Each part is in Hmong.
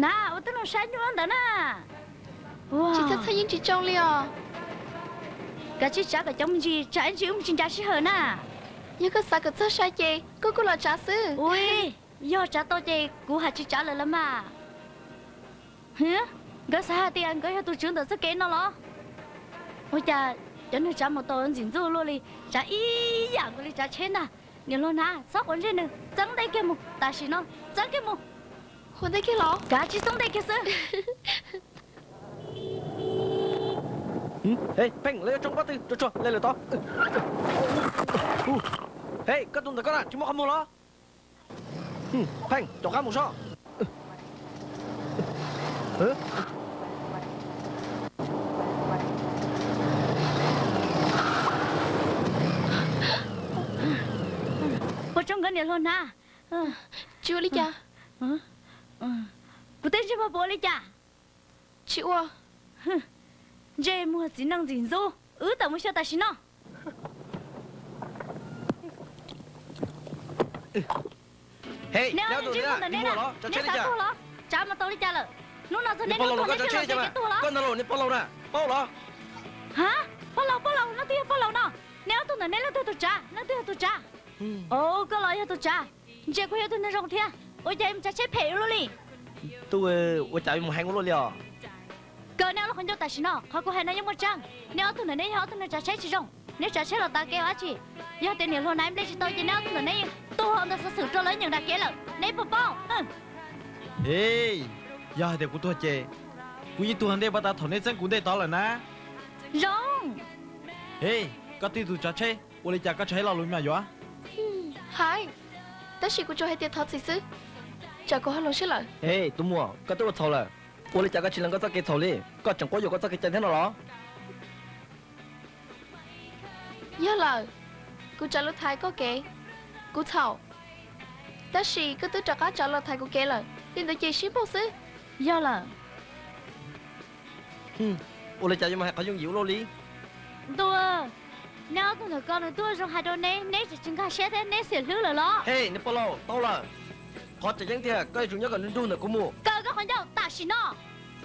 Na, ua tib zoo saib nyuj ntawd na. Tsis txhob txhob yeej tsis tsoo li os. Kav tsij tsav kom coob me ntsis, tsam ib ntsis wb mus tsis ncav sij hawm na. Yog koj xav kom txog sai ces koj kuj los tsav xwb. Ui, yog tsav tau ces kuv haj tsis tsav lawm los mas. Hia, nkawd xav hais tias nkawd yog tus tswv ntawm txoj kev no los? Ua cas cov neeg tsav mus tau ntxim ntxub luaj li, tsav ib yam nkaus li tsav tsheb ntag. Niam hluas hnav, txhob quav ntsej nws, txeeb ntej kiag mus, tam sim no txeeb kiag mus. Ua ntej kiag los? Kav tsij txeeb ntej kiag xwb. Pheej, lawv yuav tsoo pob tw, tsuag tsuag, le lawm tod. Hej, koj tus ntawm koj na, tsis muaj qhov muag los? Pheej, rov qab mus sob. Ua tsaug nkawd niam hluas hnav. Tsis ua li cas. Kuv tej ntsej muag puas ua li cas? Tsis ua. Ntsej muag txiv neej ntxim ntxub, wb tawm mus xyuas tam sim no. Neb ob tug ntawm neb na, neb xav tuag los? Tsav mas tau li cas lawm? Hnub no txog neb hnub tuag neb thiaj los tsev kev tuag los? Koj ntag los, niag pog laus na, paub los? Ha, pog laus, pog laus, leej twg yog pog laus no? Neb ob tug ntawm neb leej twg tus tsav, leej twg yog tus tsav? Au, koj los yog tus tsav. Ntsia kuj yog tug neeg zoo thiab, ua cas yuav mus tsav tsheb phem ua luaj li? Tub, ua cas yuav mus heev ua luaj li os? Kawg neb ob lub qhov ncauj tam sim no, qhov kuv hais no yeej muaj tseeb. Neb ob tug ntawm neb yog ob tug neeg tsav tsheb tsis zoo, neb tsav tsheb los tav kev ua dab tsi? Yog tias niam hluas hnav nplej tsis tau ces neb ob tug ntawm neb yeej tuag ua ntawd xov xwm rau lawv nyeem nram kev lawm, neb puas paub? Yog hais tias kuv tuag ces kuv yeej tuag ntej pab tas thaum neb txeeb kuv ntej tod lawm na. Zoo. Hej, koj twb yog tus tsav tsheb, ua li cas koj tsis hais lo lus me nyuam yuav? Hais, tab sis kuv tsuas hais tias thov txim xwb, tsam kuv ho hloov siab lawm. Hej, tus muam, koj twb ua txhaum lawm, ua li cas koj tsis lees koj txoj kev txhaum li? Koj tseem quab yuam koj txoj kev cai thiab no los? Yog lawm, kuv tsav lus thaiv koj kev, kuv txhaum. Tab sis koj twb rov qab tsav lus thaiv kuv kev lawm, li ntawd ces sib pauj xwb. Yog lawm. Ua li cas yuav mus hais qhov yooj yim ua luaj li? Ntuj, neb ob tug ntawm ko nws tuaj zoo hais rau neb, neb tseem tsis nkag siab thiab neb xiam hlwb lawm los? Hej, niag pog laus, tau lawm. Qhov tseem ceeb tiag koj yuav tsum nyob kom nruj nruj ntawm kuv mus. Kaw koj qhov ncauj tam sim no.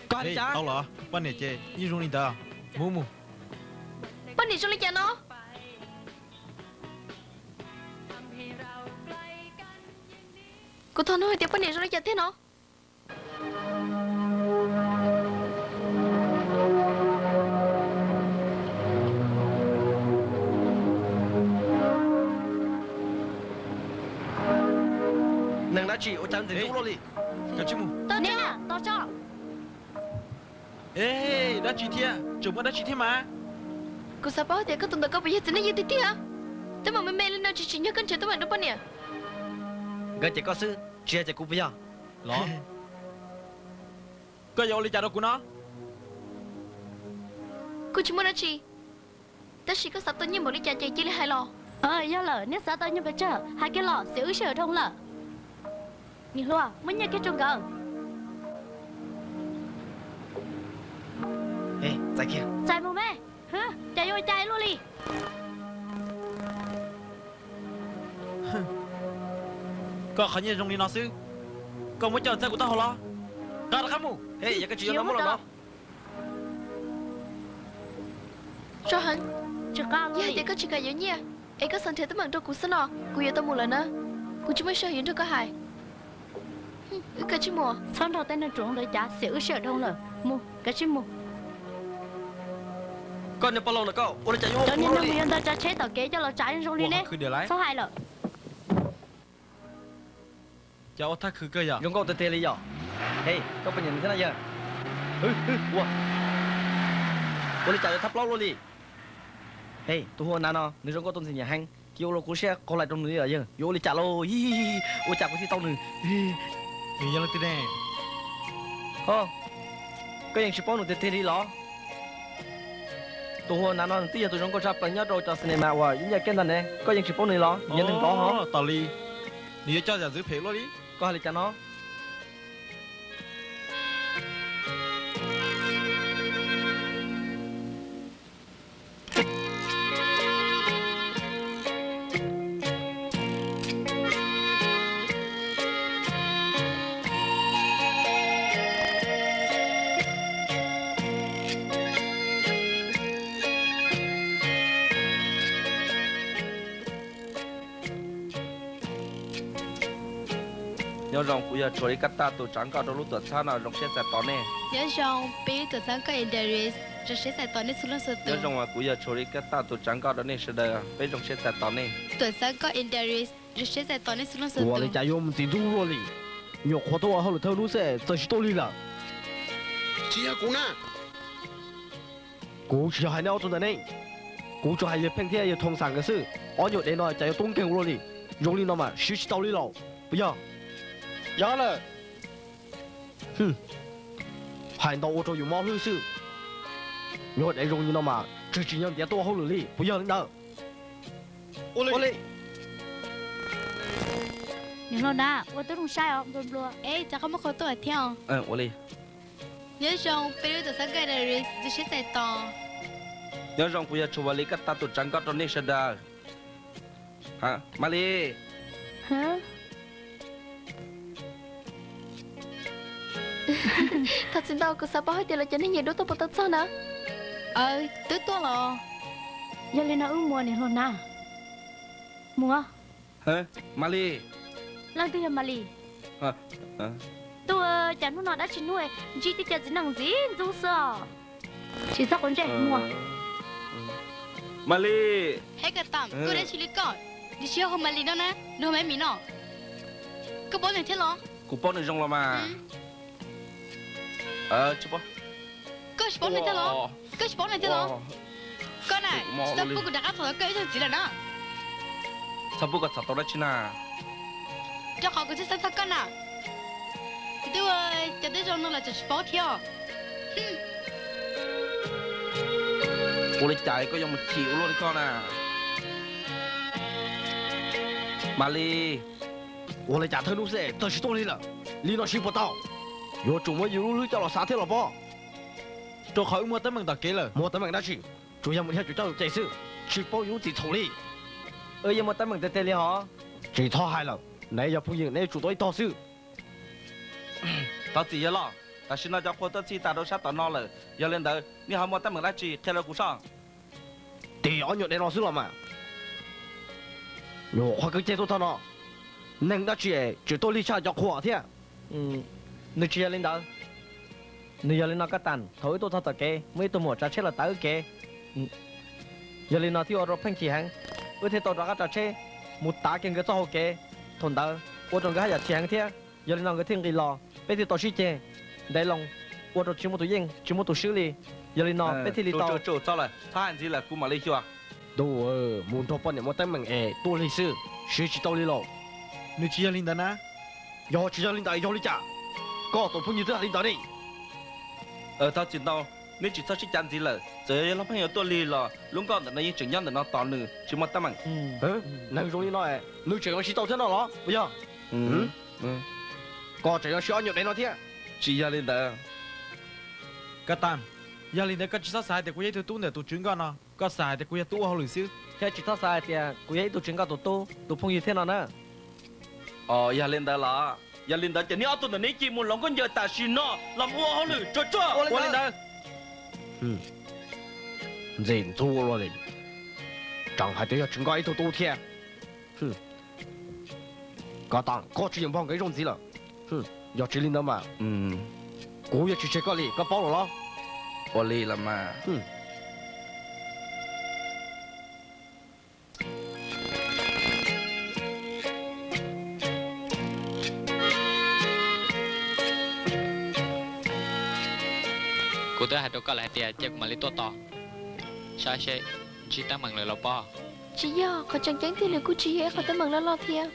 Koj hais li cas? Tau los, poj niam ces yeej zoo li ntawd. Mus mus. Poj niam zoo li cas no? Kuv thov nug hais tias poj niam zoo li cas tiag no? Neeg dab tsi ua cas ntxim ntxub luaj li? Kav tsij mus. Tos tso. Dab tsi thiab? Tseem muaj dab tsi thiab mas? Kuv xav paub tias koj tus ntawm ko puas yog txiv neej yeej tiag tiag? Teeb meem me me li no tsis tsim nyog koj nrhiav teeb meem rau poj niam. Nkawd ces koj xwb, tsis yog ces kuv puas yog? Los, koj yuav ua li cas rau kuv no? Kuv tsis muaj dab tsi, tab sis koj xav tau nyiaj npaum li cas ces cia li hais los. Yog lawm, neb xav tau nyiaj pes tsawg hais kiag los, xiam wb sij hawm dhau lawm. Niam hluas, muab nyiaj kiag rau nkawd. Txais mus me, cas yuav ua cas luaj li. Koj qhov nyiaj zoo li no xwb, koj muab coj txawb kuv taub hau los? Nqa rov qab mus. Yog koj tsis yuav no muab los no. Zoo heev, yog hais tias koj tsis kam yuav nyiaj, es koj xav nrhiav teeb meem rau kuv xwb no, kuv yuav tau mus lawm na. Kuv tsis muaj sij hawm yuav nrog koj hais. Wb kav tsij mus. Txhob nrog tej neeg ruam ntawd cav, xiam wb sij hawm dhau lawm. Mus, kav tsij mus. Koj niag pog laus ntawm koj ua li cas yuav ua kuv luaj li? Cov niag neeg uas yuav ntawd tsav tsheb tom kev coj los tsav zoo li neb, txhob hais lawm. Cas ua thaj khwv kawg yom? Zoo nkauj tiag tiag li yom. Hej, koj puas nyiam nws thiab na yawg? Ua, ua li cas yuav thab plaub luaj li? Hej, tus hu ua Nav no nws zoo nkauj tau ntxim nyiam heev, cia ua los kuv siab qaug lais rau nws li os yawg. Yuav ua li cas lauj? Ua cas kuv thiaj tau nws? Nws yog leej twg ne? Ho, koj yeej tsis paub nws tiag tiag li los? Tus hu ua Nav no nws twb yog tus zoo nkauj tshaj plaws nyob rau cov cinema uas ib ncaj kiab ntag ne. Koj yeej tsis paub nws los? Nws yog neeg nrov ho. Tos li, nws yuav coj yam ntxwv phem luaj li. Koj hais li cas no? Nyob zoo, kuv yog Tshua Lis Kaj Taj tus tsav nkoj rau lub tuam txhab no, zoo siab txais tos nej. Nyob zoo, peb lub tuam txhab nkoj Indaris zoo siab txais tos nej txhua leej txhua tus. Nyob zoo, kuv yog Tshua Lis Kaj Taj tus tsav nkoj rau nej sawv daws, peb zoo siab txais tos nej. Tuam txhab nkoj Indaris zoo siab txais tos nej txhua leej txhua tus. Ua li cas yuav mus ntxim ntxub luaj li? Nyuam qhuav tuaj ua hauj lwm thawj hnub xwb txawm tsis tuaj lig lawm. Tsis yog kuv na. Kuv tsis yog hais nej ob tug ntawm ne, kuv tsuas hais yawg Pheej thiab yawg Thoo Xam nkawd xwb. Ob nyuag dev no cas yuav tub nkeeg ua luaj li, zoo li no mas siv tsis tau li los puas yog? Yog lawm. Hais ntau ua rau yus mob hlwb xwb. Nyuag dev zoo li no mas tsis tsim nyog ntiav tuaj ua hauj lwm li puas yog li ntawd? Ua li. Niam hluas na, ua tib zoo saib os, nplua nplua. Es cas koj muab qhua tuaj thiab os? Ua li. Nyob zoo, peb lub tuam txhab nkoj Indaris zoo siab txais tos. Nyob zoo, kuv yog Tshua Lis Kaj Taj tus tsav nkoj rau nej sawv daws. Mas li. Thov txim ntau, kuv xav paub hais tias lawv cov neeg nyiam duab tuaj puas tau txog na. Twb tuaj los. Yog li no wb mus niam hluas na. Mus. Mas li. Leej twg yog Mas Lis? Tuaj cas hnub no dab tsi hnub ntsib tib co txiv neej ntxim ntxub xwb os. Tsis txhob quav ntsej mus. Mas li. Hej Kas Tas, koj dab tsi li koj? Nws tsis yog hu Mas Lis no na, nws hu Maiv Mis no. Koj paub nws thiab los? Kuv paub nws zoo los mas. Koj tsis paub nws thiab los? Koj tsis paub nws thiab los? Koj na, tsis txhob pub kuv rov qab txhom tau koj ib tug txiv lawm na. Txhob pub koj txhom tau dab tsi na. Rau qhov kuv txhawj xeeb txog koj na. Ntuj, cov tib zoo no los tseem tsis paub thiab. Ua li cas koj yuav mus chim ua luaj li koj na? Mas li. Ua li cas thawj hnub xwb txawm tsis tuaj li lawm, li no siv puas tau? Yuav tsum muab yus lub hlwb coj los xav thiab los pob. Rau qhov wb muaj teeb meem tom kev lawm. Muaj teeb meem dab tsi? Tsuas yog mus dhia cuam coj tus ces xwb, tsis paub yus lub txim txhaum li. Wb yeej muaj teeb meem tiag tiag li hos. Tsis txhob hais lawm, neb yog phooj ywg neb tsum tuaj ib tog xwb. Thov txim yawg loj, tam sim no cov qhua tuaj txhij tas rau sab tom no lawm, yog li ntawd nej ho muaj teeb meem dab tsi qhia rau kuv soj. Tim ob nyuag dev no xwb los mas. Nyuam qhuav kwv ceg tuaj txog no, neeg dab tsi tseem tuaj lig tshaj cov qhua thiab. Nws tsis yog li ntawd. Nws yog li no Kaj Tas, thaum wb tuaj txog tom kev muaj ib tug muam tsav tsheb los tav wb kev. Yog li no thiaj ua rau Pheej chim heev, wb thiaj tau rov qab tsav tsheb mus tav kiag nkawd txoj hau kev. Thaum ntawd ua rau nkawd haj yam chim heev thiab, yog li no nkawd thiaj nqis los, peb thiaj tau sib ceg ntev loo, ua rau tsis muaj tus yeej tsis muaj tus swb li. Yog li no peb thiaj li tau. Txhob hais ntxiv lawm, kuv mam li xyuas. Ntuj, mus nrog poj niam muaj teeb meem es tuaj lig xwb, siv tsis tau li lauj. Nws tsis yog li ntawd na. Yog tsis yog li ntawd yog li cas? Koj tus phooj ywg twb hais li ntawd ne. Thov txim ntau, neb tsis txhob sib cav ntxiv lawm. Txawm yog Hlob Pheej yuav tuaj lig los lub nkoj ntawm no yeej tseem nyob ntawm no tos nws, tsis muaj teeb meem. Neeg zoo li no, nws tseem yuav siv tau thiab no los puas yog? Koj tseem yuav siv ob nyuag dev no thiab. Tsis yog li ntawd. Kaj Tas, yog li ntawd koj tsis txhob xav hais tias kuv yog ib tug tub ntawm tus tswv nkoj no, koj xav hais tias kuv yog tub ua hauj lwm xwb. Thiab tsis txhob xav hais tias kuv yog ib tug tswv nkoj tus tub, tus phooj ywg thiab no na. Yog li ntawd los, yog li ntawd ces neb ob tug ntawm neb cia mus hloov khaub ncaws tam sim no los mus ua hauj lwm tsuag tsuag ua li ntawd. Ntxim ntxub ua luaj li, tseem hais tias yog tswv nkoj ib tug tub thiab. Kaj Tas, koj tsis yeem npog nkawd ib zaug ntxiv lawm. Yog tsis li ntawd mas kuv yuav tsis tseg koj li, koj paub lawm los? Ua li los mas. Kuv twb hais rau koj lawm hais tias cia kuv mam li tuaj tos, saib seb ntsib teeb meem lawm los pob. Tsis yog, qhov tseem ceeb tiag nws kuj tsis yog ib qhov teeb meem loj loj thiab.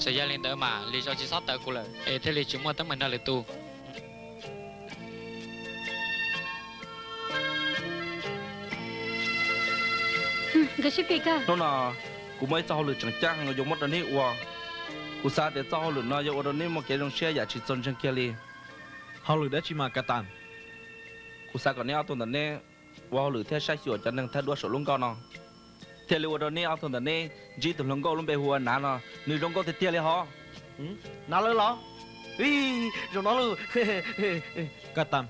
Txawm yog li ntawd mas Lis Zoo tsis txhob tawv kuv lawm es thiaj li tsis muaj teeb meem nrog lwm tus. Hnub no kuv muaj ib txoj hauj lwm tseem ceeb heev yuav muab rau neb ua. Kuv xav tias txoj hauj lwm no yuav ua rau neb muaj kev zoo siab yam tsis txaus ntseeg kiag li. Hauj lwm dab tsi mas Kaj Tas? Kuv xav kom neb ob tug ntawm neb ua hauj lwm thiab saib xyuas cov neeg thawb duab saum lub nkoj no, thiaj li ua rau neb ob tug ntawm neb ntsib tus hluas nkauj lub npe hu ua Nav no, nws zoo nkauj tiag tiag li hos. Nav lawv los? Zoo no lauj. Kaj Tas,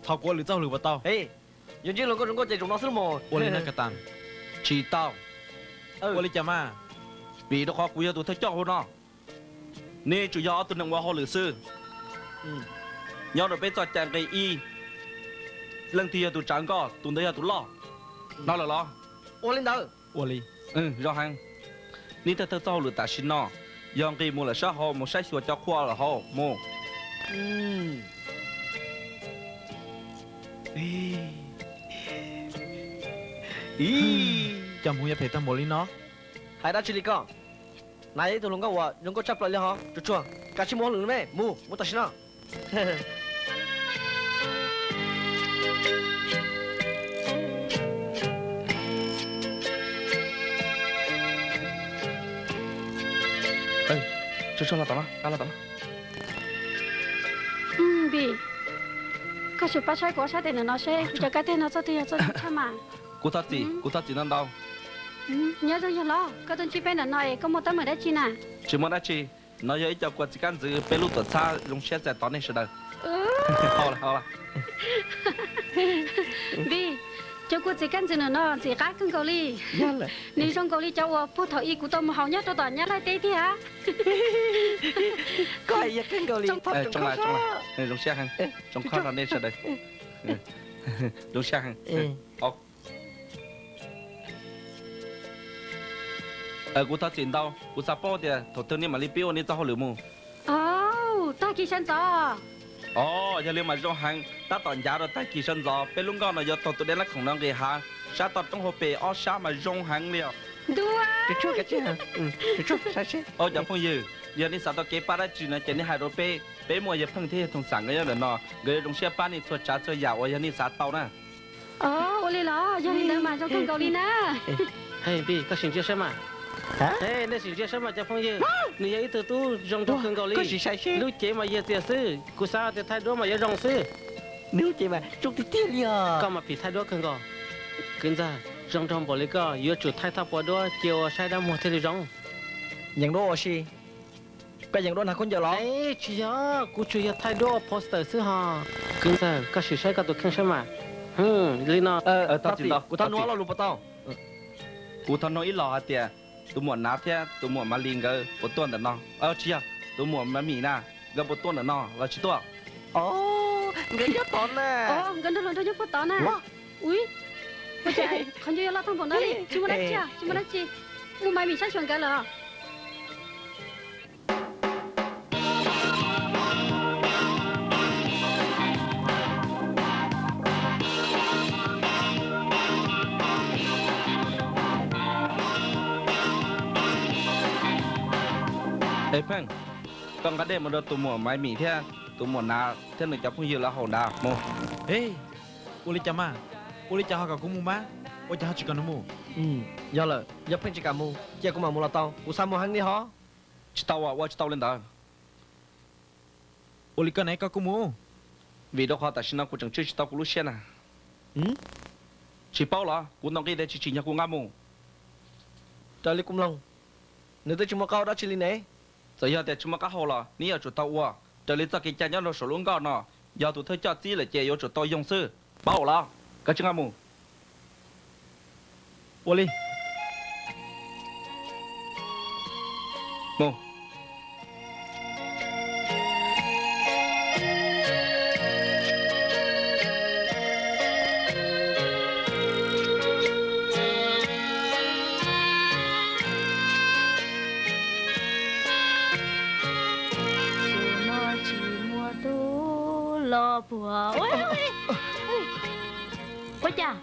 thov kuv ua lwm txoj hauj lwm puas tau? Yuav ntsib hluas nkauj zoo nkauj ces zoo no xwb los mas. Ua li no Kaj Tas. Tsis tau. Ua li cas mas? Vim rau qhov kuv yog tus thawj coj hauv no. Nej tsuas yog ob tug neeg ua hauj lwm xwb. Nyob rau peb txoj cai nqe ib, leej twg yog tus tsav nkoj, tus ntawd yog tus loj. Hnov lawm los? Ua li ntawd. Ua li. Zoo heev. Nej thawj thawj txoj hauj lwm tam sim no yog nqis mus lawm sab hauv mus saib xyuas cov qhua lawm hauv mus. Cov hmoov yuav phem tag npaum li no. Hais dab tsi li koj? Nav yog ib tug hluas nkauj uas zoo nkauj tshaj plaws li hos. Tsuag tsuag, kav tsij mus hauj lwm me, mus, mus tam sim no. Tsuag tsuag, los tom no, los tom no. Npis, koj sim pab saib kuv ob sab tes ntawm no seb kuv cov kab teg no txoj twg yog txoj zoo tshaj mas. Kuv thov txim, kuv thov txim ntau ntau. Nyob zoo yog los koj tuaj ntsib peb ntawm no es koj muaj teeb meem dab tsi na? Tsis muaj dab tsi, no yog ib co kua txiv kab ntxwv peb lub tuam txhab zoo siab txais tos nej sawv daws. Npis, cov kua txiv kab ntxwv ntawm no ntxim qab kawg nkaus li. Nws zoo nkaus li cov uas puag thaum ub kuv tau mus haus nyob rau tom Nyab Laj teb tiag. Koj yog kawg nkaus li. Zoo siab heev, zoo siab rau nej sawv daws. Zoo siab heev. Kuv thov txim ntau, kuv xav paub tias thaum twg nej mam li pib ua nej txoj hauj lwm mus? Tag kis sawv ntxov. Os, yog li mas zoo heev, tab tom ncav rau tag kis sawv ntxov peb lub nkoj no yuav taug tus dej Lab Khoom no nqis hav sab toj roob hauv pes ob sab mas zoo heev li os. Cov phooj ywg, yog nej xav tau kev pab dab tsi no ces nej hais rau peb, peb muaj yawg Pheej thiab yawg Toog Xam nkawd nyob ntawm no, nkawd yuav zoo siab pab nej txhua tsav txhua yam uas yog nej xav tau na. Ua li los, yog li ntawd mas zoo kawg nkaus li na. Npis, koj sim ntsia saib mas. Nej sim ntsia saib mas cov phooj ywg, nws yog ib tug tub zoo nraug kawg nkaus li. Lub cev mas yiag txias xwb, kuv xav tias thaij duab mas yuav zoo xwb. Nws lub cev mas zoo tiag tiag li os. Koj mas phim thaij duab kawg nkaus. Kwv ntxawg, zoo nraug npaum li koj yuav tsum thaij thaj puas duab cia ua saib dab muag thiaj li zoo. Yees duab ua si. Koj yees duab nag khaub ncaws los? Tsis yog, kuv tsuas yog thaij duab ua poster xwb hos. Kwv ntxawg, koj sim saib koj tus kheej saib mas. Li no, kuv thov nug ob lo lus puas tau? Kuv thov nug ib los hais tias tus muam Nav thiab tus muam Malis nkawd puas tuaj ntawm no? Tsis yog, tus muam Maiv Mim na, nkawd puas tuaj ntawm no los tsis tuaj? Nkawd nyob tod na. Nkawd nrog luag nrog nyob puag tod na. Ua cas qhov ncauj yuav loj tag npaum no li? Tsis muaj dab tsi, tsis muaj dab tsi. Mus, Maiv Mim saib xyuas nkawd lawm. Es Pheej, koj nqa dej mus rau tus muam Maiv Mim thiab tus muam Nav thiab nws cov phooj ywg lawv haus nrad mus. Ua li cas mas? Ua li cas ho kom kuv mus mas? Ua cas ho tsis kom nws mus? Yog lawm, yog Pheej tsis kam mus, cia kuv mam mus los tau, kuv xav mus heev li hos. Tsis tau, ua tsis tau li ntawd. Ua li koj ne, koj kuj mus. Vim rau qhov tam sim no kuv tseem tswj tsis tau kuv lub siab na. Tsis paub los? Kuv ntaus nqi tias tsis tsim nyog kuv nqa mus. Raws li kuv mloog, nws twb tsis muaj qab hau dab tsi li ne. Txawm yog tias tsis muaj qab hau los nej yuav tsum tau ua raws li txoj kev cai nyob rau saum lub nkoj no. Yog tus thawj coj txib lawm ces yuav tsum tau yoog xwb. Paub los? Koj tsis nqa mus. Ua li. Mus. Tus no tsis muaj tub los puas? Ua cas,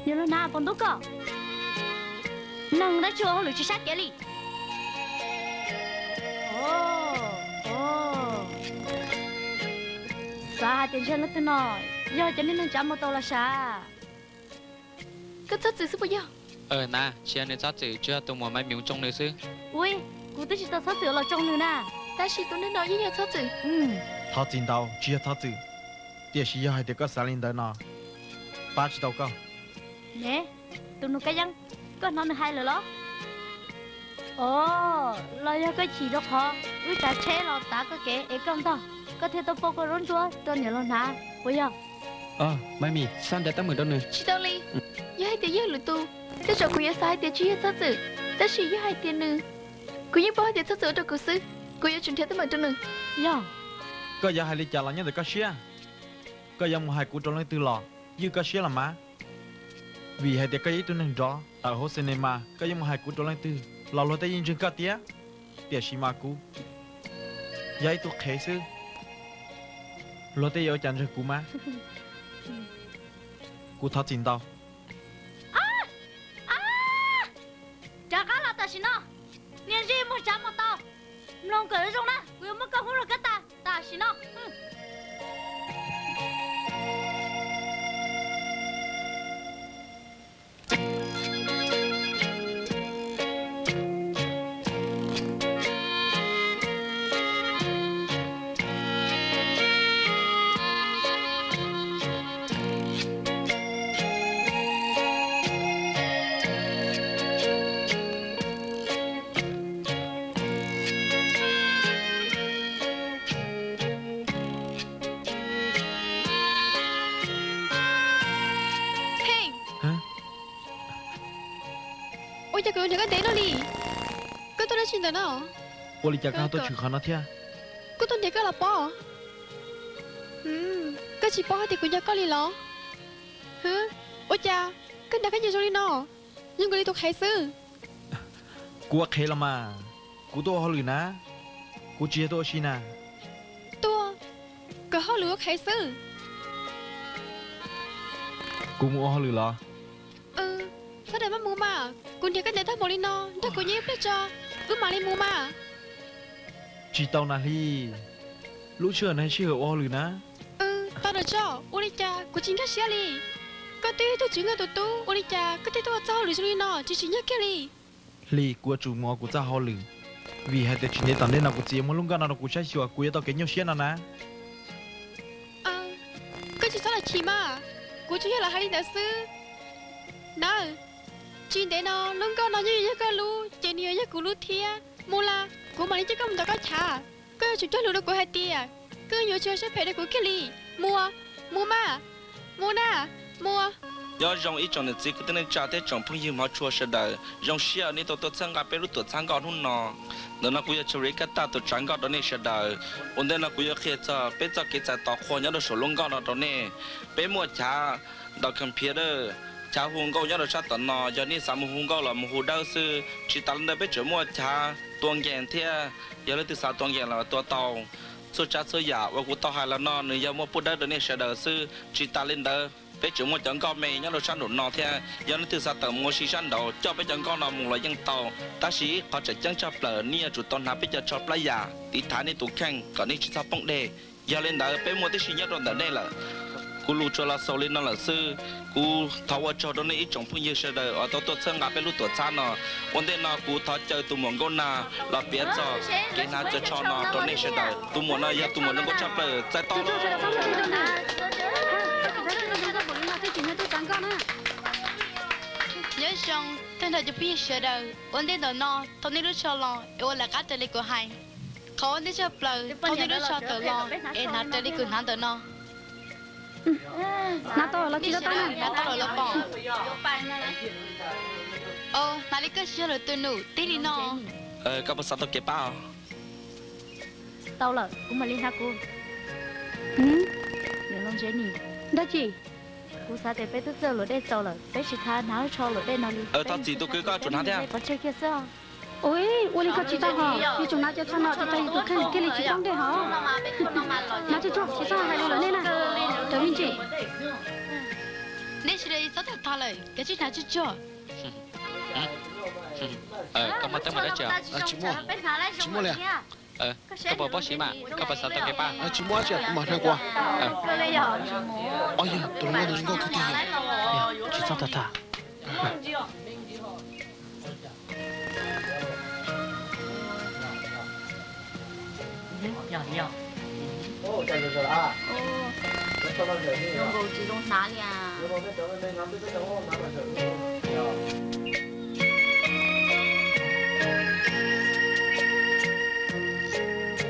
niam laus hnav puas ntub koj? Neeg tab tsis ua hauj lwm tsis sab kev li. Xav hais tias ntshe leej twg no yog cov niag neeg tsav mus tau los sav. Koj txhob txwm xwb puas yog? Nav, tsis yog nws txhob txwm, tsuas yog tus muam Maiv Mim tsoo nws xwb. Ui, kuv twb tsis tau txhob txwm los tsoo nws na. Tab sis tus neeg no yeej yog txhob txwm. Thov txim ntau, tsis yog txhob txwm. Tiam sis yog hais tias koj xav li ntawd no, pab tsis tau koj. Ne, tus nus Kab Yeeb, koj hnov nws hais lawm los? Os, los yog koj chim rau qhov wb tsav tsheb los tav koj kev es koj ntog, koj thiaj tau pauj koj zaub ntsuab rau niam laus hnav puas yog? Maiv Mim, xa nraim teeb meem rau nws. Tsis tau li. Yog hais tias yog lwm tus, tej zaum kuv yuav xav hais tias tsis yog txhob txwm, tab sis yog hais tias nws, kuv yeej paub hais tias txhob txwm ua rau kuv xwb. Kuv yuav tsum nrhiav teeb meem rau nws. Yog koj yuav hais li cas los nyob ntawm koj siab. Koj yuav mus hais kuv rau leej twg los ywj koj siab los mas. Vim hais tias koj yog ib tug neeg nrov tawm hauv cinema, koj yuav mus hais kuv rau leej twg los luag tej yeej ntseeg koj tiag. Tiam sis mas kuv yog ib tug qhev xwb, luag tej yuav ua cas ntseeg kuv mas. Kuv thov txim ntau. Rov qab los tam sim no, niag zij muag tsav mus tau, mloog kom zoo na, kuv yuav muab koj hu rau kab tas tam sim no. Ua cas kuv yuav nrhiav koj ntev no li? Koj tuaj dab tsi ntawm no? Ua li cas koj tuaj tshwm qhov no thiab? Kuv tuaj nrhiav koj los pob. Koj tsis paub hais tias kuv nco koj li los? Ua cas koj hnav khaub ncaws zoo li no? Zoo nkaus li tus qhev xwb. Kuv ua qhev los mas, kuv tuaj ua hauj lwm na, kuv tsis yog tuaj ua si na. Tuaj kawm hauj lwm ua qhev xwb. Kuv mus ua hauj lwm los? Sawv daws maj mus mas, kuv nrhiav koj ntev tag npaum li no, nrog kuv nyob ib pliag tso, wb mam li mus mas. Tsis tau na Hli, lub sij hawm no sij hawm ua hauj lwm na. Tau na tso, ua li cas kuv tsis nkag siab li. Koj twb yog ib tug tsis nkauj tus tub, ua li cas koj thiaj tuaj ua txoj hauj lwm zoo li no tsis tsim nyog kiag li. Hli, kuv yuav tsum mus ua kuv txoj hauj lwm, vim hais tias tsis ntev tom ntej no kuv txiv yuav muab lub nkoj no rau kuv saib xyuas kuv yuav tau kev nyuaj siab no na. Koj tsis txhob los chim mas, kuv tsuas yog los hais li ntawd xwb. Nawb, tsis ntev no lub nkoj no yeej yuav yog koj lub ces nws yuav yog kuv lub thiab. Mus las, kuv mam li coj koj mus tom koj chav. Koj yuav tsum cog lus rau kuv hais tias koj yuav tsis ua siab phem rau kuv kiag li. Mus, mus mas, mus na, mus. Nyob zoo ib tsoom niam txiv kwv tij neej tsa thiab tsoom phooj ywg hmov tshua sawv daws, zoo siab nej tau tuaj txhawb nqa peb lub tuam txhab nkoj hnub no. Ntawm no kuv yog Chari Kab Taj tus tsav nkoj rau nej sawv daws. Ua ntej no kuv yuav qhia txog peb txoj kev txais tos qhua nyob rau saum lub nkoj no rau nej. Peb muaj chav ntawm computer, chav hu nkauj nyob rau sab tom no, yog nej xav mus hu nkauj los mus hu dawb xwb. Tsis tas li ntawd peb tseem muaj chav tua nkees thiab, yog leej twg xav tua nkees los tua tau. Txhua tsav txhua yam uas kuv tau hais los no nws yog muaj pub dawb rau nej sawv daws xwb. Tsis tas li ntawd peb tseem muaj cov nkoj me nyob rau sab nraum no thiab, yog leej twg xav tawm mus ua si sab nraud coj peb cov nkoj no mus los yeej tau. Tab sis ib qhov tseem ceeb tshaj plaws nej yuav tsum tau hnav peb cov tsho plab yam tiv thaiv nej tus kheej kom nej tsis txhob poob dej. Yog li ntawd peb muaj tib si nyob rau ntawm nej lawm. Kuv lus tsuas los xaus li no lawm xwb. Kuv thov ua tsaug rau nej ib tsoom phooj ywg sawv daws uas tau tuaj txhawb nqa peb lub tuam txhab no. Ua ntej no kuv thov caw tus muam Nkauj Nag los piav txog kev hnav cov tsho no rau nej sawv daws. Tus muam no yog tus muam zoo nkauj tshaj plaws, txais tos. Nyob zoo tag nrho cov phooj ywg sawv daws, ua ntej ntawm no thau nej lub tsho los es ua lawv qab raws li kuv hais. Qhov ua ntej tshaj plaws thau nej lub tsho tawm los es hnav raws li kuv hnav ntawm no. Hnav tau los tsis tau na, hnav tau lawm los pom. Hnav li koj tsis yog lawv tus nus tib li no. Koj puas xav tau kev pab? Tau lawm, kuv mam li hnav kuv. Dab tsi? Kuv xav tias peb twb txawj luam dej txaus lawm, peb tsis tas hnav lub tsho luam dej no li. Thov txim tus kwv, koj tsum hnav thiab. Pov tseg kiag xwb. Ua li koj tsis tau hos, yuav tsum hnav cov tsho no tsis tas yus tus kheej thiaj li tsis poob dej hos. Hnav tsuag tsuag, tsis txhob hais lus luam dej na, raws me ntsis. Nej sawv daws txhob tham tham lawm, kav tsij hnav tsuag tsuag. Koj muaj teeb meem dab tsi? Tsis muaj li. Koj puas paub siv mas, koj puas xav tau kev pab? Tsis muaj dab tsi, kuv mam hnav kuv. Ob yog tus hluas nkauj no zoo nkauj kawg tiag. Tsis txhob tham tham. Zoo nkaus tsis zoo hnav li.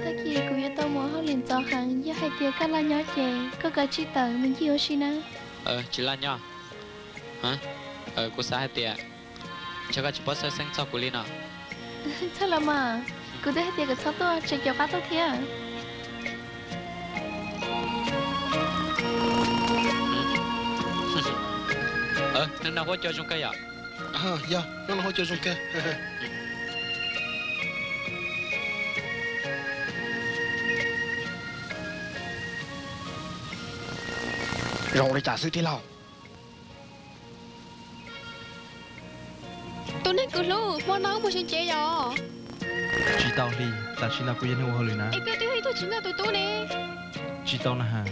Tag kis kuv yuav tau mus hauj lwm ntxov heev, yog hais tias koj los nyob ces koj kav tsij tawm mus ncig ua si nawb. Tsis los nyob. Kuv xav hais tias ntshe koj tsis paub xwb xeeb txog kuv li no. Txhob los mas. Kuv twb hais tias kom txhob tuaj, tseem caum qab tuaj thiab. Neeg no huab cua zoo kawg yom? Yog, neeg no huab cua zoo kawg. Zoo li cas xwb tij laug? Tus neeg kuv hlub, hmo no wb mus sawv cev yom? Tsis tau Hli, tam sim no kuv yog neeg ua hauj lwm na. Es koj twb yog ib tug tsis nkauj tus tub ne. Tsis tau na has.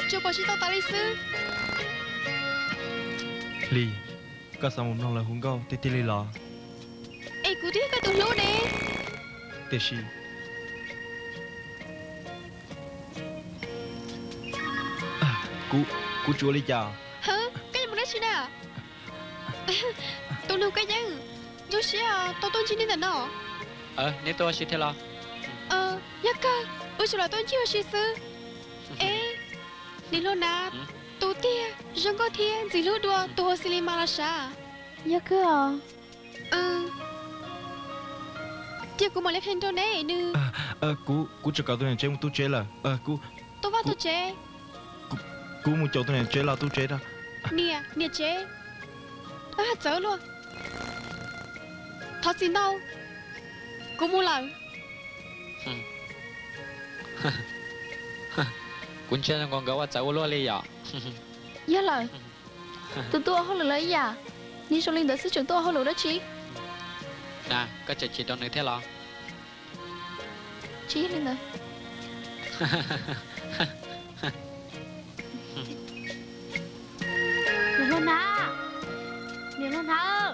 Tsuas pom tsis tau tas li xwb. Hli, koj xav mus mloog lawv hu nkauj tiag tiag li los? Es kuv twb yog koj tus hlub ne. Tiam sis kuv tsis ua li cas. Koj yuav mus dab tsi na? Tus nug koj yeej zoo siab tau tuaj ntsib nej ntawm no. Neb tuaj ua si thiab los? Yog kawg, wb tsuas los tuaj ntsib ua si xwb. Es, niam hluas Nav, tus tiag zoo nkauj thiab ntxim hlub dua tus hu Xis Lis Mas los sav? Yog kawg os. Cia kuv mam li qhia rau neb nws. Kuv tseem kom tus niam tsev mus tu tsev lawm. Kuv tu vaj tu tsev. Kuv mus caum tus niam tsev los tu tsev rau. Niam, niam tsev, txawv luaj. Thov txim ntau, kuv mus lawm. Kuv ntsia zoo nkaus nkawd ua txawv ua luaj li yom. Yog lawm, tus tuaj ua hauj lwm los ib yam, nws zoo li ntawd xwb tseem tuaj ua hauj lwm dab tsi? Na, koj tseem chim rau nws thiab los? Tsis yog li ntawd. Niam hluas Nav, niam hluas Nav,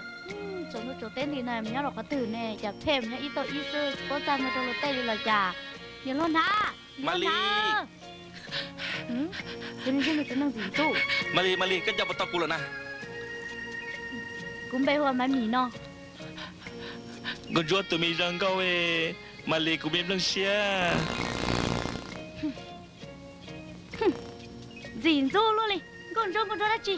tsaus ntuj tsaus teb nti na mus nyob rau qhov twg ne? Cas phem mus nyob ib tauj ib xwb, tsis paub txaj muag rau luag tej li los cas? Niam hluas Nav, niam hluas Nav. Tus neeg ntxub, tus neeg ntxim ntxub. Malis, Malis, koj nco puas tau kuv lawm na? Kuv npe hu ua Maiv Mim no. Nkauj ntsuab tus me zoo nkauj, Malis kuv me nplooj siab. Ntxim ntxub luaj li, nkauj ntsuab nkauj ntsuab dab tsi?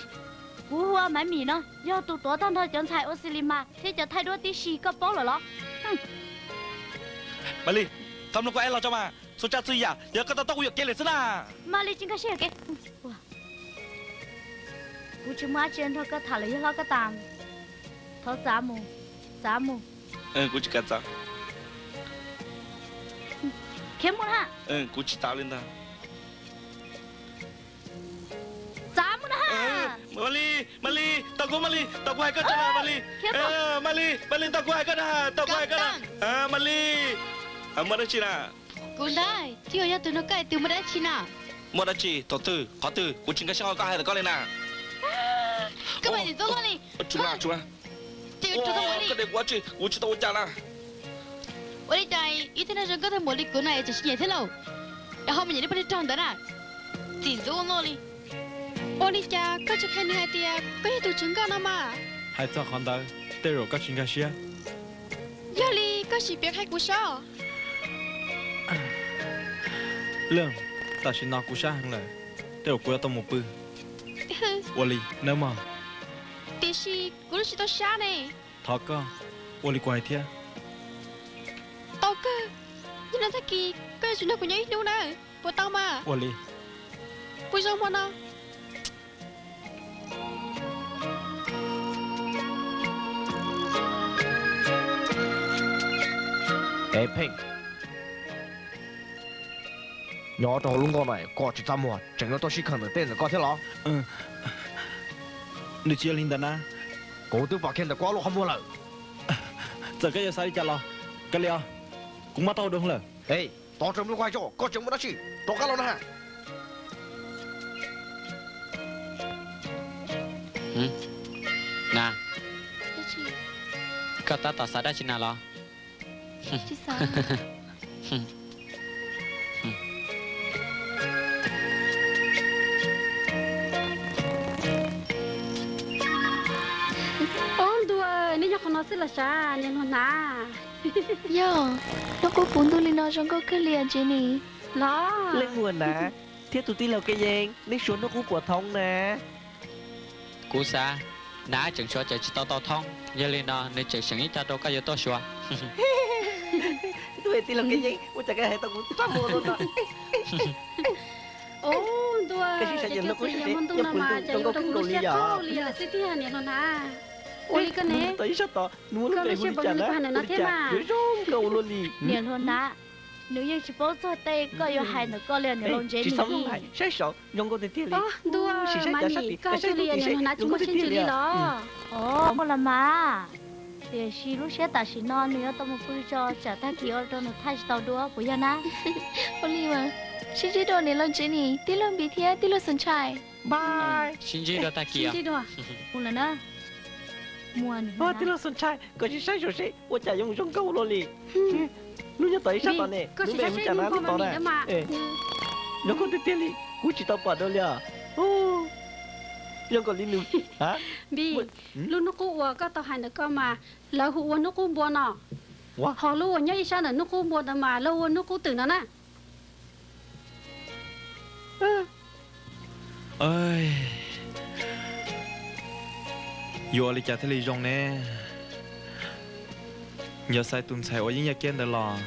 Kuv hu ua Maiv Mim no, yog tus tuav tag nrho cov ntxhais ua Xis Lis Mas thiab cov thaij duab tib si, koj paub lawm los? Malis, thov mloog kuv hais los tso mas, txhua tsav txhua yam yog koj tau tau kuv yuam kev lawm xwb na. Malis tsis nkag siab yuam kev. Kuv tsis muaj dab tsi nrog koj tham lawm, yog hlob koj tas, thov txav mus, txav mus. Kuv tsis kam txav. Khiav mus na. Kuv tsis txav li ntag. Txav mus na. Malis, Malis, tos kuv Malis, tos kuv hais koj tso na Malis. Malis, Malis, tos kuv hais koj na, tos kuv hais koj na. Malis, muaj dab tsi na? Kuv ntag, tsis yog tus no koj hais tias muaj dab tsi na. Muaj dab tsi thaum twg qhov twg? Kuv tsis nkag siab qhov koj hais ntawm koj li na. Koj mas ntxub luaj li. Koj de kuv dab tsi? Kuv tsis tau ua cas na. Ua li cas ib tug neeg zoo nkauj tag npaum li kuv no es tseem tsis nyiam thiab lauj? Es ho mus nyiam li poj niam rog ntawd na. Txim ntxub luaj li. Ua li cas koj tsis qhia nws hais tias koj yog tus tsis nkauj no mas? Hais txog qhov ntawd tej zaum koj tsis nkag siab. Yog li koj sim piav qhia kuv saib. Leej, tam sim no kuv sab heev lawm, tej zaum kuv yuav tau mus pw. Ua li nawb mog. Tiam sis kuv lub tsis tau sab ne. Thov koj, ua li kuv hais thiab. Tau kawg, yog no tag kis koj yuav tsum nrog kuv nyob ib hnub nawb, puas tau mas? Ua li. Pw zoo hmo no. Es Pheej, nyob rau hauv lub nkoj no koj tsis txaj muag tseem yuav tuaj sib kheev ntawm tej ntawm koj thiab los? Nws tsis yog li ntawd na. Kuv twb pom kiag ntawm koj lub qhov muag lawm. Txawm koj yuav xav li cas los kav liam os, kuv mob taub hau dua lawm. Es, tos tseem mloog kuv hais tso, koj tseem mus dab tsi? Rov qab los na. Na, koj tab tom xav dab tsi na los? Ub ntuj, neb nyob qhov no xwb los sav, niam hluas Nav? Yog, noj qub puv ntuj li no zoo nkauj kawg li os Jenny. Los, leej muam Nav thiab tus tij laug Kev Yees, neb suav noj qub puas thoob na? Kuv xav, Nav tseem suav tseem tsis tau tau thoob, yog li no nws tseem seem ib co rau koj yuav tuaj suav. Ntuj, tij laug Kev Yeeb, ua cas koj hais tau kuv txaj muag ua luaj no? Ntuj, koj sib sai ces hnub qub sib sai, nyob pw ntuj zoo nkauj kawg nkaus li yom. Xwb tiag niam hluas Hnav. Ua li koj ne, tau ib sab tod nws muaj lub npe hu li cas na, ua li cas yuav zoo nkauj ua luaj li. Niam hluas Hnav, nws yeej tsis paub txog tej koj yuav hais ntawm koj li niam laus Ntsev. Tsis txhob mloog hais, saib saud zoo nkauj tiag tiag li. Ntuj, sim saib cas sab tim, koj saib tug tim saib zoo nkauj tiag tiag li los. Os, muaj los mas. Tiam sis lub siab tam sim no nws yuav tau mus pw tso tsam tag kis ua rau nws thaij tsis tau dua puas yog na? Ua li mas, sib ntsib dua niam laus Ntsev nim, tij laug Npis thiab tij laug Xos Ntshai. Sib ntsib dua tag kis. Sib ntsib dua. Mus lawm na. Tij laug Xos Ntshai, koj sim saib saud seb ua cas yuav mus zoo nkauj ua luaj li. Lub nyob tom ib sab tod ne, lub npe hu cas na lub tod na. Zoo nkauj tiag tiag li, kuv tsis tau pom dua li os. Zoo nkaus li nws. Npis, lub hnub qub uas koj tau hais ntawm koj mas lawv hu ua hnub qub npua no. Ho lub uas nyob ib sab ntawm hnub qub npua ntawd mas lawv hu ua hnub qub twm no na. Yuav ua li cas thiaj li zoo ne? Yog xaiv tus ntxhais uas yeeb yaj kiab ntawd los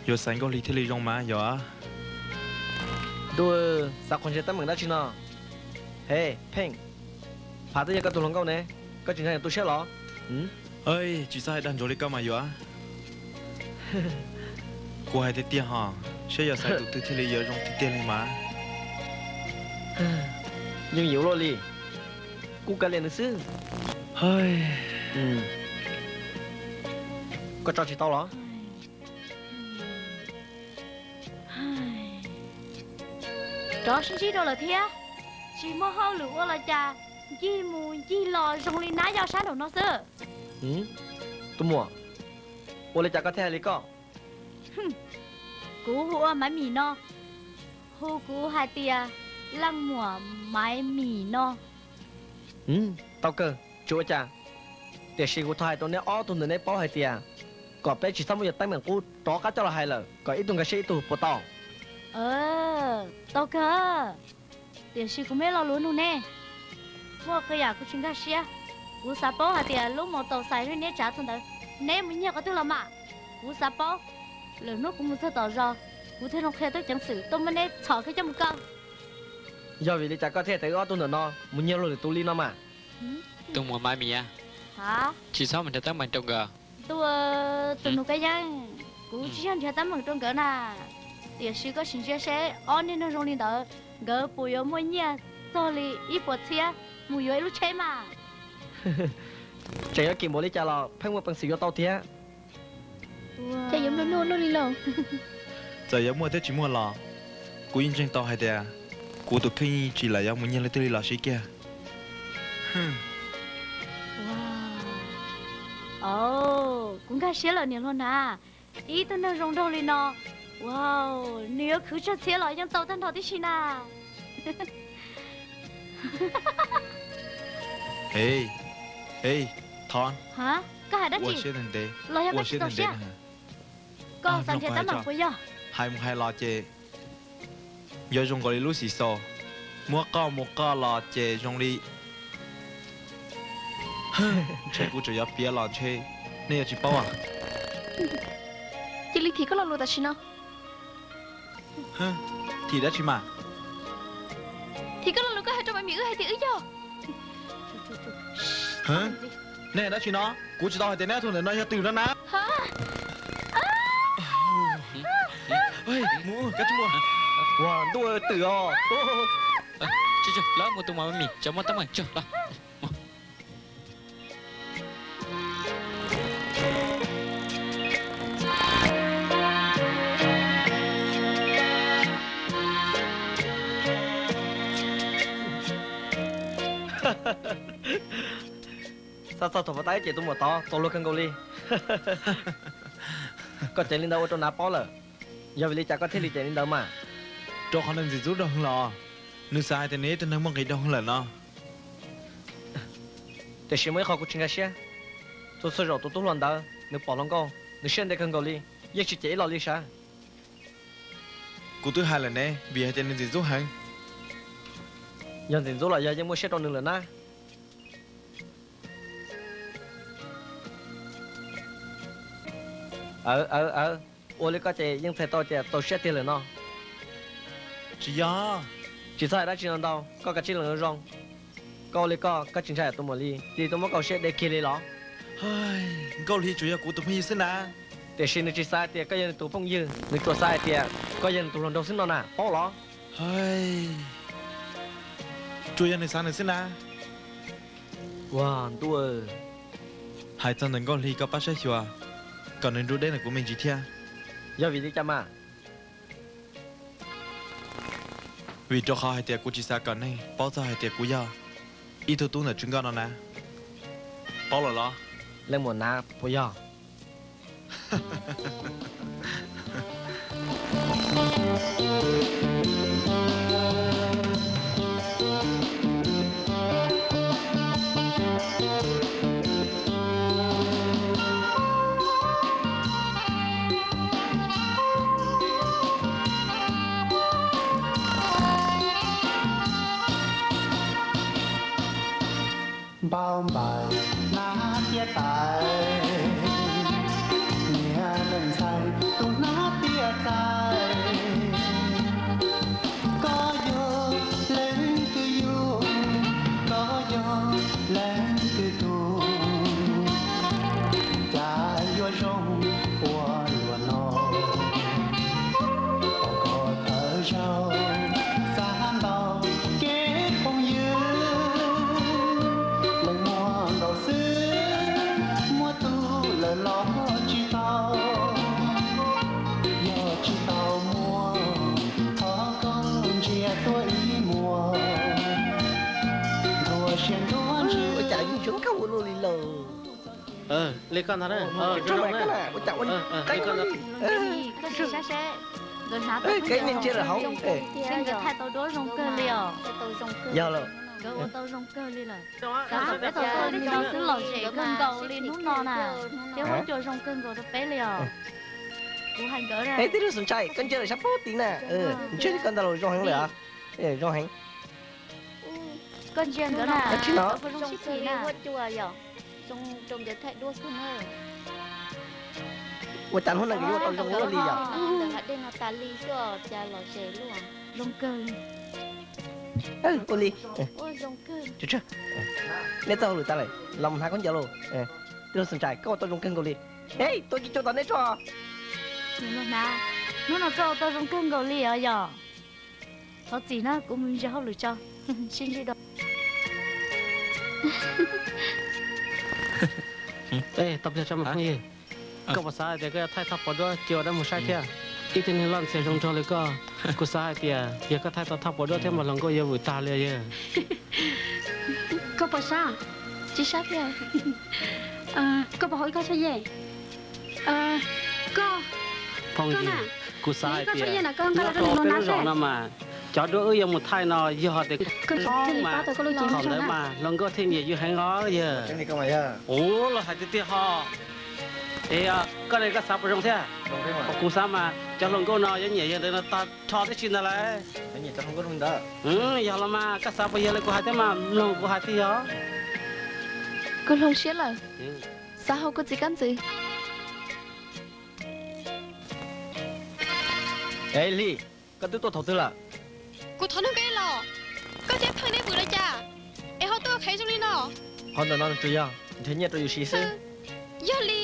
yuav xaiv Nkauj Hli thiaj li zoo mas yog. Ntuj, xav qhuas ntsej teeb meem dab tsi no? He, Pheej, Phav twb yog koj tus hluas nkauj ne, koj tsis ntshai yus tu siab los? Tsis txhob hais dag ntsuav li koj mas yus. Kuv hais tiag tiag hos, saib yog xaiv tus twg thiaj li yuav zoo tiag tiag li mas. Yeej yus luaj li, kuv kav liam nws xwb. Koj tso tsis tau los? Rov sib ntsib dua lawm thiab. Tsis muaj hauj lwm ua los cas, ncig mus ncig los zoo li nab yoj sab nraum no xwb. Tus muam, ua li cas koj thiaj hais li koj? Kuv hu ua Maiv Mim no. Hu kuv hais tias Leej Muam Maiv Mim no. Tau kawg, tsis ua cas. Tiam sis kuv thov hais rau neb ob tug ntawm neb paub hais tias kom peb tsis txhob muaj yus teeb meem qub rov qab coj los hais lawm, kom ib tug nkag siab ib tug puas tau? Tau kawg, tiam sis kuv muaj ib lo lus nug neb. Muaj qee yam kuv tsis nkag siab. Kuv xav paub hais tias lub mos taus xais neb tsav txog ntawd, neb mus nyiag qhov twg los mas? Kuv xav paub, lwm hnub kuv mus txog tom zos, kuv thiaj zoo qhia tub ceev xwm tuaj muab neb txhom kiag coj mus kaw. Yog vim li cas koj thiaj tias wb ob tug ntawm no mus nyiag luag lwm tus li no mas? Tus muam Maiv Mim, tsis txhob mus nrhiav teeb meem rau nkawd. Ntuj, tus nus Kab Yeeb, kuv tsis yog nrhiav teeb meem rau nkawd na. Tiam sis koj sim ntsia seb ob niag neeg zoo li ntawd, nkawd puas yuav muaj nyiaj txog li ib puas txhiab mus yuav ib lub tsheb mas? Tseem yuav kim npaum li cas los pheej muaj peev xwm yuav tau thiab. Cas yuav nplua nuj luaj li lauj? Txawm yuav muaj thiab tsis muaj los kuv yeej ntseeg tau hais tias kuv tus kheej yeej tsis lam yuav mus nyiag leej twg li los siv kiag. Kuv nkag siab lawm niam hluas Hnav, ib tug neeg zoo nraug li no, wow, nws yuav khwv tsawg txhiab los yeej tau tag nrho tib si na. He, he, thov, koj hais dab tsi? Los yog koj tsis txaus siab? Koj xav nrhiav teeb meem puas yog? Hais mus hais los ces yuav zoo nkaus li lub xim xaus, muab qoj mus qoj los ces zoo li, ntshe kuv tseem yuav piav los ntshe nej yuav tsis paub. Cia li thim koj lo lus tam sim no. Thim dab tsi mas? Thim koj lo lus koj hais rau Maiv Mim wb hais tias wb yog. Nej hais dab tsi no? Kuv tsis tau hais tias neb ob tug ntawm no yog twm no na. Mus, koj tsis mus. Ua ntuj, twm os. Lawv mus tus Maiv Mim cov muaj teeb meem tsawg los. Xav txog thaum pov tab ces tus muam tod txaus luag kawg nkaus li. Koj ceev li ntawd ua rau Nav paub lawm, yog vim li cas koj thiaj li ceev li ntawd mas? Rau qhov nws ntxim ntxub dog hwv los, nws xav hais tias nws ib tug neeg muaj nqis dog hwv lawm no. Tiam sis muaj ib qho kuv tsis nkag siab, txhua txhua zaum tus tub hluas ntawd nws pom hluas nkauj nws siab ntev kawg nkaus li, yeej tsis cem ib los li sav. Kuv twb hais lawm ne, vim hais tias nws ntxim ntxub heev. Yog ntxim ntxub los yog yeej muaj siab rau nws lawm na. Aw, aw, aw, ua li koj ces yeej txhais tau tias txaus siab tiag lawm no. Tsis yog. Tsis txhob hais dab tsi no ntau, koj kav tsij los zoo. Koj ua li koj, koj tsis ntshai tus muam li, cia li tuaj muab koj siab de kiag li los? Nkauj Hli tsuas yog kuv tus phooj ywg xwb na. Tiam sis nws tsis xav hais tias koj yog nws tus phooj ywg, nws tsuas xav hais tias koj yog nws tus hluas nraug xwb no na, paub los? Tsuas yog nws xav nws xwb na. Ua ntuj, hais txog ntawm Nkauj Hli koj pab saib xyuas kom nws nrug deb ntawm kuv me ntsis thiab. Yog vim li cas mas? Vim rau qhov hais tias kuv tsis xav kom neeg paub txog hais tias kuv yog ib tug tub ntawm tswv nkauj no na. Paub lawm los? Leej muam nav puas yog? Npau npais hnab tiaj tais, niag leej ntxhais tus hnab tiaj tais. Koj yog leej twg yug, koj yog leej twg tug, cas yuav zoo ua luaj no. Pom koj thawj zaug xav ntau kev phooj ywg, leej muaj nkaus xwb, muaj tus lawm los tsis tau. Yog tsis tau muaj, thov koj ntsia tuaj ib muag. Ntuas siab ntuas ntsws. Ua cas zoo nkauj ua luaj li lauj. Li koj ntag na. Ua cas ua li, koj ntag. Koj sim saib seb nkawd hnav tau, nkawd thaij tau duab zoo kawg li os. Yog lawm. Nkawd ua tau zoo kawg li lawm. Xav kom peb tau txawj li no xwb lom zem kawg nkaus li hnub no na. Thiab huab cua zoo kawg nkaus rau peb li os. Kuv hais nkawd na. Tij laug Xus Ntshai, koj ntsia lawm sab pem tid na. Ntshe li koj ntag los zoo heev lawm. Zoo heev. Koj ntsia nkawd na, zoo sib phim na. Huab cua yom, zoo rau nkawd thaij duab kawg na. Ua cas hnub no nkawd yuav tau zoo luaj li yom? Ntawm hav dej no tas li xwb cas lom zem luaj. Zoo kawg. Ua li. Nej txawj hauj lwm tas lawm, los mus hnav khaub ncaws lauj. Tij laug Xus Ntshai, koj ua tau zoo kawg nkaus li. Hej, tuaj ci cua tom nej tso. Hnub no koj ua tau zoo kawg nkaus li os yom. Thov txim na, kuv mus ntsia hauj lwm tso. Sib ntsib dua. Tau pliag tso mas phooj ywg. Koj puas xav hais tias koj yuav thaij thaj puas duab cia ua dab mus saib thiab? Ib tug neeg loj ntxhias zoo nraug li koj, kuv xav hais tias yog koj thaij tau thaj puas duab thiab mas hluas nkauj yuav vwm tag li os yawg. Koj puas sab? Tsis sab thiab. Koj puas haus ib kob txhua yej? Koj, phooj ywg, kuv xav hais tias nyob rau peb lub zos no mas cov duab wb yuav mus thaij no yog tias koj mas thaum ntawd mas hluas nkauj thiaj nyiam yus heev os yawg. Ua los hais tiag tiag ho. Es koj ne koj xav puas zoo thiab? Kuv xav mas cov hluas nkauj no yuav nyiam yawg ntawd no tag nrho tib si ntag lauj. Yog los mas koj xav puas yog li kuv hais thiab mas mloog kuv hais tiag yog. Kuv hloov siab lawm, xav haus kuv txiv kab ntxwv. Es Hli, koj twb tuaj thaum twg lawm? Kuv thov nug koj ib los, koj thiab Pheej neb vwm li cas es ho tuaj qhev zoo li no? Qhov ntawm no nws tsuas yog nrhiav nyiaj rau yus siv xwb. Yog li,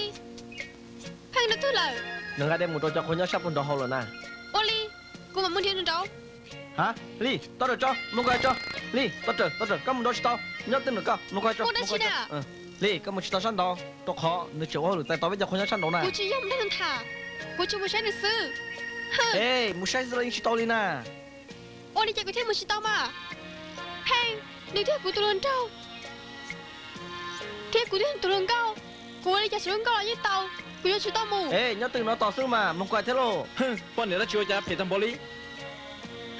Pheej nws twg lawm? Nws nqa dej mus rau cov qhua nyob sab puag nraud haus lawm na. Ua li, kuv mam mus nrhiav nws nraud. Ha, Hli, toj rawm tso, mus nkaus tso. Hli, toj rawm, toj rawm, koj mus nraud tsis tau. Nyob twj ywm koj, mus nkaus tso. Mus dab tsi na? Hli, koj mus tsis tau sab nraud, rau qhov nws tseem ua hauj lwm txais tos peb cov qhua nyob sab nraud na. Kuv tsis yog mus nrog nws tham, kuv tsuas mus saib nws xwb. Es mus saib xwb los yeej tsis tau li na. Ua li cas kuv thiaj mus tsis tau mas? Pheej, nws twb yog kuv tus hluas nraug thiab kuv twb yog nws tus hluas nkauj, kuv ua li cas xeem hluas nkauj los yeej tau, kuv yuav tsis tau mus. Es nyob twj ywm no tos xwb mas mus kuv thiab lauj. Poj niam dab tsi ua cas phem tag npaum li?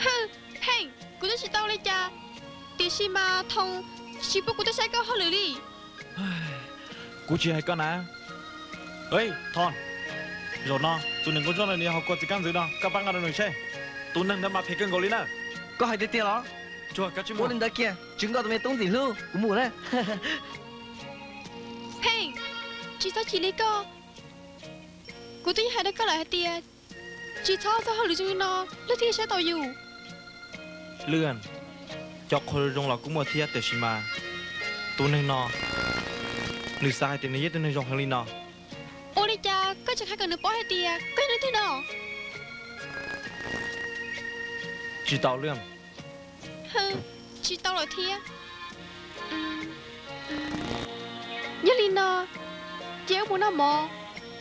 Hwm, Pheej, kuv twb tsis tau li cas, tiam sis mas Thoo tsis pub kuv tuaj saib koj hauj lwm li. Kuv tsis hais koj na. Thoo, zaum no tus niam nkauj ntsuab no nws yog haus kua txiv kab ntxwv no, koj pab nqa rau nws seb. Tus neeg ntawd mas phem kawg nkaus li na. Koj hais tiag tiag los? Ua li ntawd kiag, tswv nkauj tus me tub ntxim hlub, kuv mus na. Pheej, tsis txhob chim li koj. Kuv twb yeej hais rau koj lawm hais tias tsis txhob ua txoj hauj lwm zoo li no luag thiaj saib taus yus. Lwj, cov qhua zoo los kuj muaj thiab tiam sis mas tus neeg no nws xav hais tias nws yog ib tug neeg zoo heev li no. Ua li cas koj tseem hais kom nws paub hais tias koj yog leej twg no? Tsis tau Lwj. Hwm, tsis tau lawm thiab. Yog li no ces wb mus noj mov,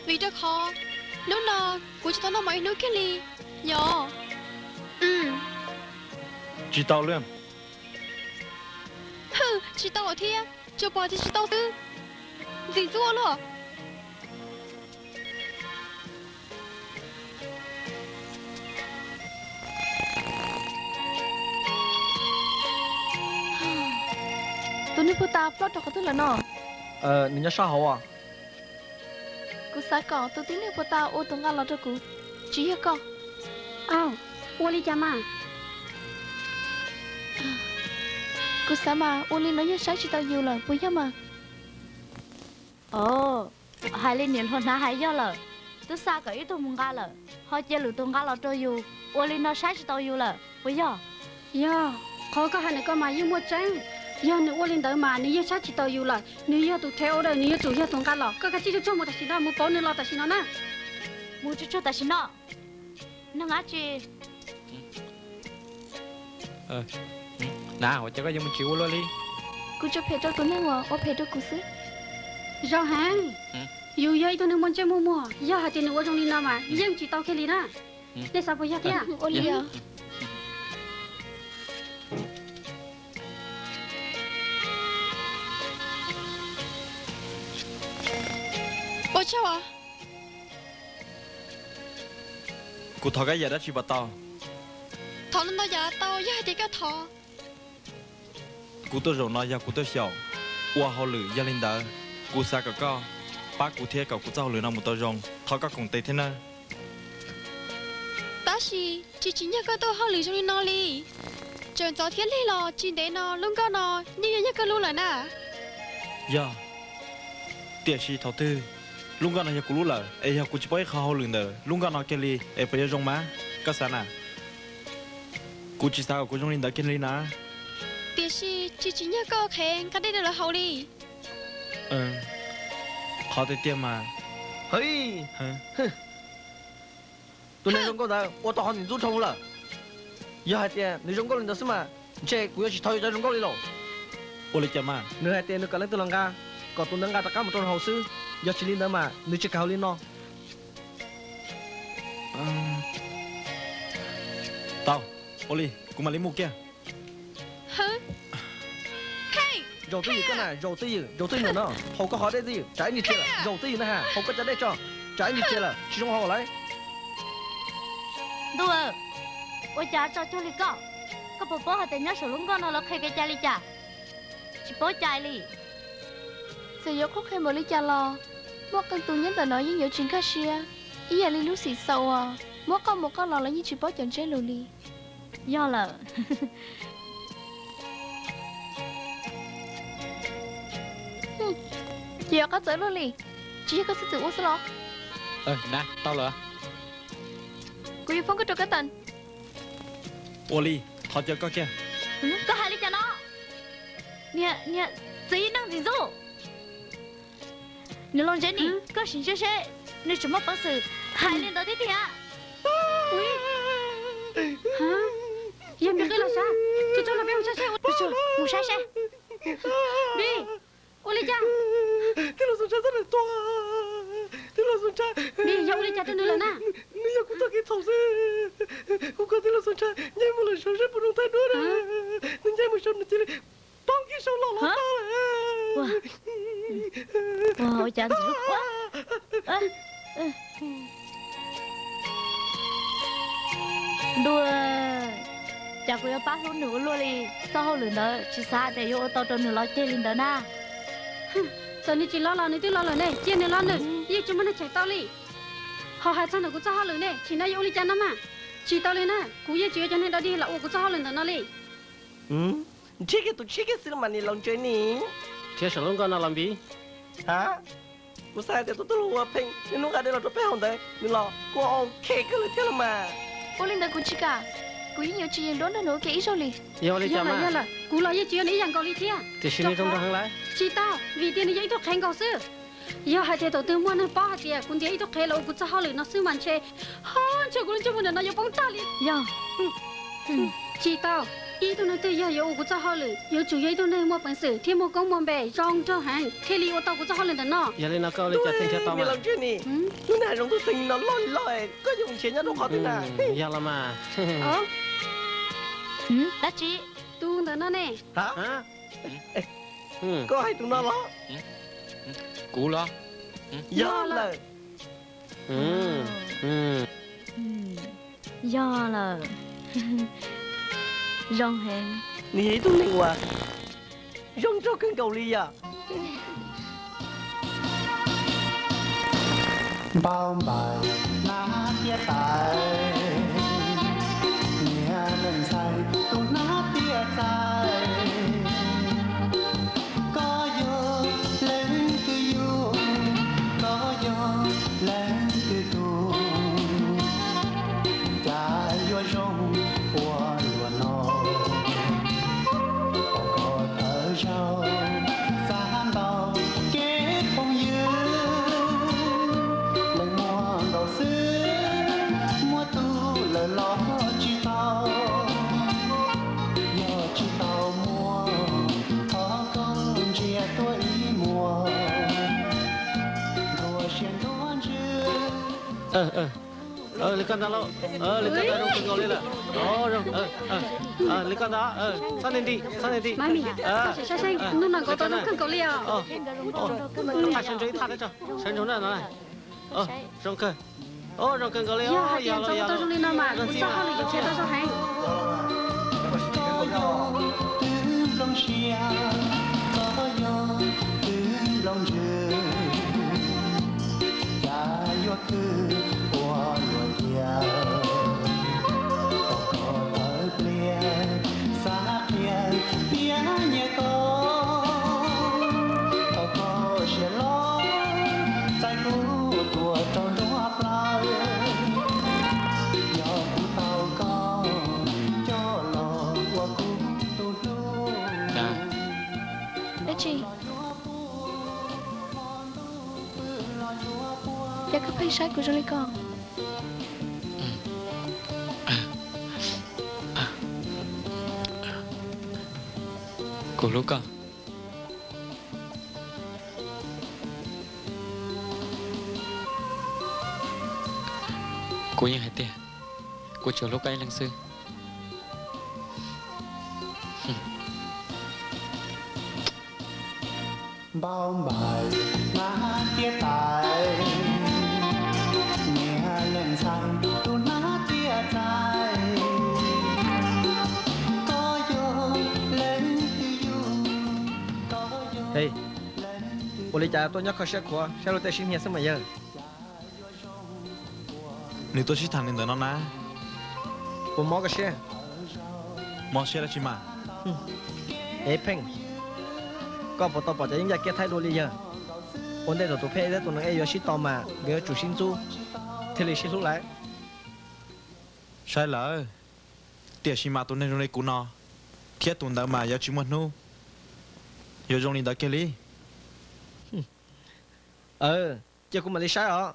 vim rau qhov hnub no kuv tsis tau noj mov ib hnub kiag li. Yog. Tsis tau Lwj. Hwm, tsis tau lawm thiab, tsuas pom tias tsis tau xwb. Ntxim ntxub luaj. Tus neeg puag ta ploj rau qhov twg lawm no? Nws nyob sab hauv. Kuv xav kom tus tib neeg puag ta ua tus nqa los rau kuv, tsis yog koj. Ua li cas mas? Kuv xav mas ua li no yog saib tsis taus yus lawm puas yog mas? Hais li niam hluas hnav hais yog lawm, twb xa kom ib tug mus nqa lawm, ho cia lwm tus nqa los rau yus, ua li no saib tsis taus yus lawm puas yog? Yog, qhov koj hais ntawm koj mas yeej muaj tseeb. Yog nws ua li ntawd mas nws yeej saib tsis taus yus lawm. Nws yog tus rhe order, nws yuav tsum yog tus nqa los. Koj kav tsij tsuag tsuag mus tam sim no, mus pauv nws los tam sim no na. Mus tsuag tsuag tam sim no. Neeg dab tsi? Na, ua cas koj yuav mus tsis ua luaj li? Kuv tsuas phem rau tus neeg uas ua phem rau kuv xwb. Zoo heev. Yus yog ib tug neeg muaj ntsej muaj muag, yog hais tias nws ua zoo li no mas yeej tsis tau kiag li na. Nej xav puas yog thiab? Ua li os. Ua tsaug os. Kuv thov koj yam dab tsi puas tau? Thov ntau ntau yam los tau yog hais tias koj thov. Kuv tuaj zaum no yog kuv tuaj xyaum, ua hauj lwm, yog li ntawd kuv xav kom koj pab kuv thiab kom kuv txoj hauj lwm no mus tau zoo, thov koj koom tes thiab nawb. Tab sis tsis tsim nyog koj tuaj ua hauj lwm zoo li no li. Tseem ntxov thiab lig los tsis ntev no lub nkoj no yeej yuav yog koj lub lawm na. Yog, tiam sis thaum twg lub nkoj no yog kuv lub lawm es yog kuv tsis paub ib qho hauj lwm ntawm lub nkoj no kiag li es puas yuav zoo mas? Koj xav na? Kuv tsis xav kom kuv zoo li ntawd kiag li na. Tiam sis tsis tsim nyog koj ua qhev nqa dej rau lawv haus li. Qhov tiag tiag mas, tus neeg zoo nkauj ntawd ua tau qhov ntxim ntxub dhau lawm. Yog hais tias nws zoo nkauj li ntawd xwb mas ntshe kuv yuav tsis thov yuav cov zoo nkauj li los. Ua li cas mas? Nws hais tias nws kom leej twg los nqa, kom tus ntawd nqa rov qab mus rau nws haus xwb. Yog tsis li ntawd mas nws tsis kam haus li no. Tau, ua li kuv mam li mus kiag. Zaum twj ywm koj na, zaum twj ywm, zaum twj ywm no, haus koj qhov dej twj ywm, tsam ib niag txias lawm, zaum twj ywm na ha, haus koj cov dej tso, tsam ib niag txias lawm, tsis zoo haus lawm. Ntuj, ua cas tso cuag li koj? Koj puas paub hais tias nyob saum lub nkoj no lawv qhia kev cai li cas? Tsis paub cai li. Txawm yuav qhuab qhia npaum li cas los muaj qee tus nyob ntawm no yeej yuav tsis nkag siab, ib yam li lub xim xaum uas muab qoj mus qoj los lawv yeej tsis paub cov ntsiab lus li. Yog lawm. Ces yuav qab txawv luaj li, tsis yog koj xwb txwm ua xwb los? Na, tau lawm. Kuv yuav foob koj rau kab tas. Ua li, thov caw koj kiag. Koj hais li cas no? Niag, niag txiv neej ntxim ntxub. Nws los ntsev ni, koj sim ntsia seb nws tseem muaj peev xwm hais li ntawd thiab tiag. Yog Npis qij los sav, tsis tso los peb mus saib seb. Mus saib seb. Npis, ua li cas? Tij laug Xyooj Ntsha txoj daim tuag. Tij laug Xyooj Ntsha, Npis, yog ua li cas rau nws lawm na? Nws yog kuv txoj kev txhaum xwb. Kuv kom tij laug Xyooj Ntsha ncaim mus lawm saum seb puas zoo thaij duab na. Nws ncaim mus saum nws cia li poob kiag saum los los tag lawm. Ntuj, cas kuv yuav pab hlub nws ua luaj li. Txoj hauj lwm ntawd tsis xav hais tias yuav ua tau rau nws los ceg li ntawd na. Txawm nws tsis los los nws twb los lawm ne, cia nws los nws, yeej tsis muaj neeg cheem tau li. Ho hais txog ntawm kuv txoj hauj lwm ne, tsim no yuav ua li cas no mas? Tsis tau li na, kuv yeej tsis yuav cov neeg dog dig los ua kuv txoj hauj lwm ntawm no li. Nrhiav kiag tus tshiab kiag xwb mas nim laus ntse ni. Nrhiav saum lub nkoj no los Npis. Ha, Kuv xav hais tias tus tub hluas uas Pheej niaj hnub nqa dej los rau peb haus ntawd, nws los kuj ok kawg lawm thiab los mas. Ua li ntawd kuv tsis kam, kuv yeej yuav tsis yeem duab nrog nws ua ke ib zaug li. Yog li cas mas? Kuv los yeej tsis yog nws ib yam nkaus li thiab. Tiam sis nws zoo nraug heev lawm. Tsis tau, vim tias nws yog ib tug qhev nkaus xwb. Yog hais tias thaum twg muaj neeg paub hais tias kuv ntiav ib tug qhev los ua kuv txoj hauj lwm no xwb mas ntshe, ho ntshe kuv lub ntsej muag ntawm no yuav poob tag li. Yog, tsis tau, ib tug neeg twg yog yuav ua kuv txoj hauj lwm yuav tsum yog ib tug neeg muaj peev xwm thiab muaj koob muaj npe zoo nraug heev thiaj li ua tau kuv txoj hauj lwm ntawm no. Yog li no koj ua li cas thiaj nrhiav tau mas? Lub neej hav zoov ntuj txeeg no loj li loj, koj yuav mus nrhiav nyob rau qhov twg na? Yog los mas. Dab tsi? Tus ntawm no ne. Koj hais tus no los? Kuv los? Yog lawm. Yog lawm. Zoo heev. Nws yog ib tug neeg uas zoo nraug kawg nkaus li yom. Npau npais hnab tiaj tais, niag leej ntxhais tus hnab tiaj tais. Koj yog leej twg yug, koj yog leej twg tug, cas yuav zoo ua luaj no. Pom koj thawj zaug xav ntaus kev phooj ywg, leej muaj nkaus xwb, muaj tus lawm los tsis tau. Yog tsis tau muaj, thov koj ntsia tuaj ib muag, ntuas siab ntuas ntsws. Li koj ntag lauj, li koj ntag zoo kawg nkaus li lawm. Li koj ntag, txhob nti nti, txhob nti nti. Hnub no nkawd tau zoo kawg nkaus li os. Qhaj sawv ntsees ib thaj, sawv ntsees na no. Zoo kawg, zoo kawg nkaus li. Yog hais tias ntxov tau zoo li no mas kuv txoj hauj lwm yuav nrhiav tau zoo heev. Koj yog twb nplooj siab, koj yog twb nplooj ntsws, cas yuav khwv ua luaj tiag. Thov koj tawm pliag xav qhia tiag nyiam koj, thov koj siab loj txais kuv tuaj rau nruab plawv. Yog kuv tau koj coj los ua kuv tus hlub. Dab tsi? Cas koj pheej saib kuv zoo li ko? Kuv hlub koj. Kuv yeej hais tias kuv tsuas hlub koj ib leeg xwb. Npau npais hnab tiaj tais, niag leej ntxhais tus hnab tiaj tais. Koj yog leej twg yug, koj yog leej twg. Ua li cas tuaj nyob kho siab khuav saib luag tej sib hnia xwb mas yawg? Nws tuaj sib tham li ntawd no na. Puas mob koj siab? Mob siab dab tsi mas? Es Pheej, koj puas tau pom cov yeeb yaj kiab thaib dua li yawg? Ua ntej thaum tus pheej thiab tus neeg ej yuav sib tau mas nkawd yuav tsum sib ntxub thiaj li sib hlub lawm. Saib lawm, tiam sis mas tus neeg zoo li kuv no thiab tus ntawd mas yuav tsis muaj hnub yuav zoo li ntawd kiag li. Cia kuv mam li saib os.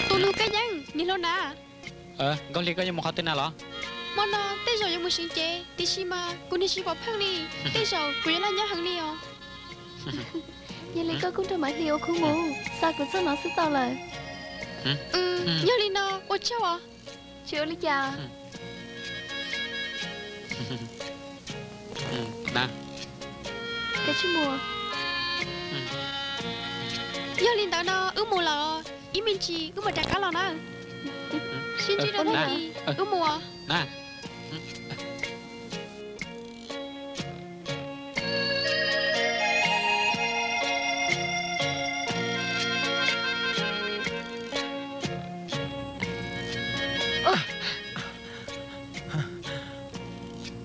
Tus hlub Kab Yeeb, niam hluas na. Nkauj Hli, koj yuav mus qhov twg na los? Hmo no tej zaum yuav mus seev cev, tiam sis mas kuv niag tsis pom Pheej li, tej zaum kuv yuav laj nyob heev li os. Yog li koj kuj nrog Maiv Hli ua khub mus, xa kuv txog no xwb tau lawm. Yog li no ua tsaug os. Tsis ua li cas. Koj tsis mus? Yog li ntawd no wb mus lawm, ib me ntsis wb mam rov qab los na. Sib ntsib rau tag kis wb mus.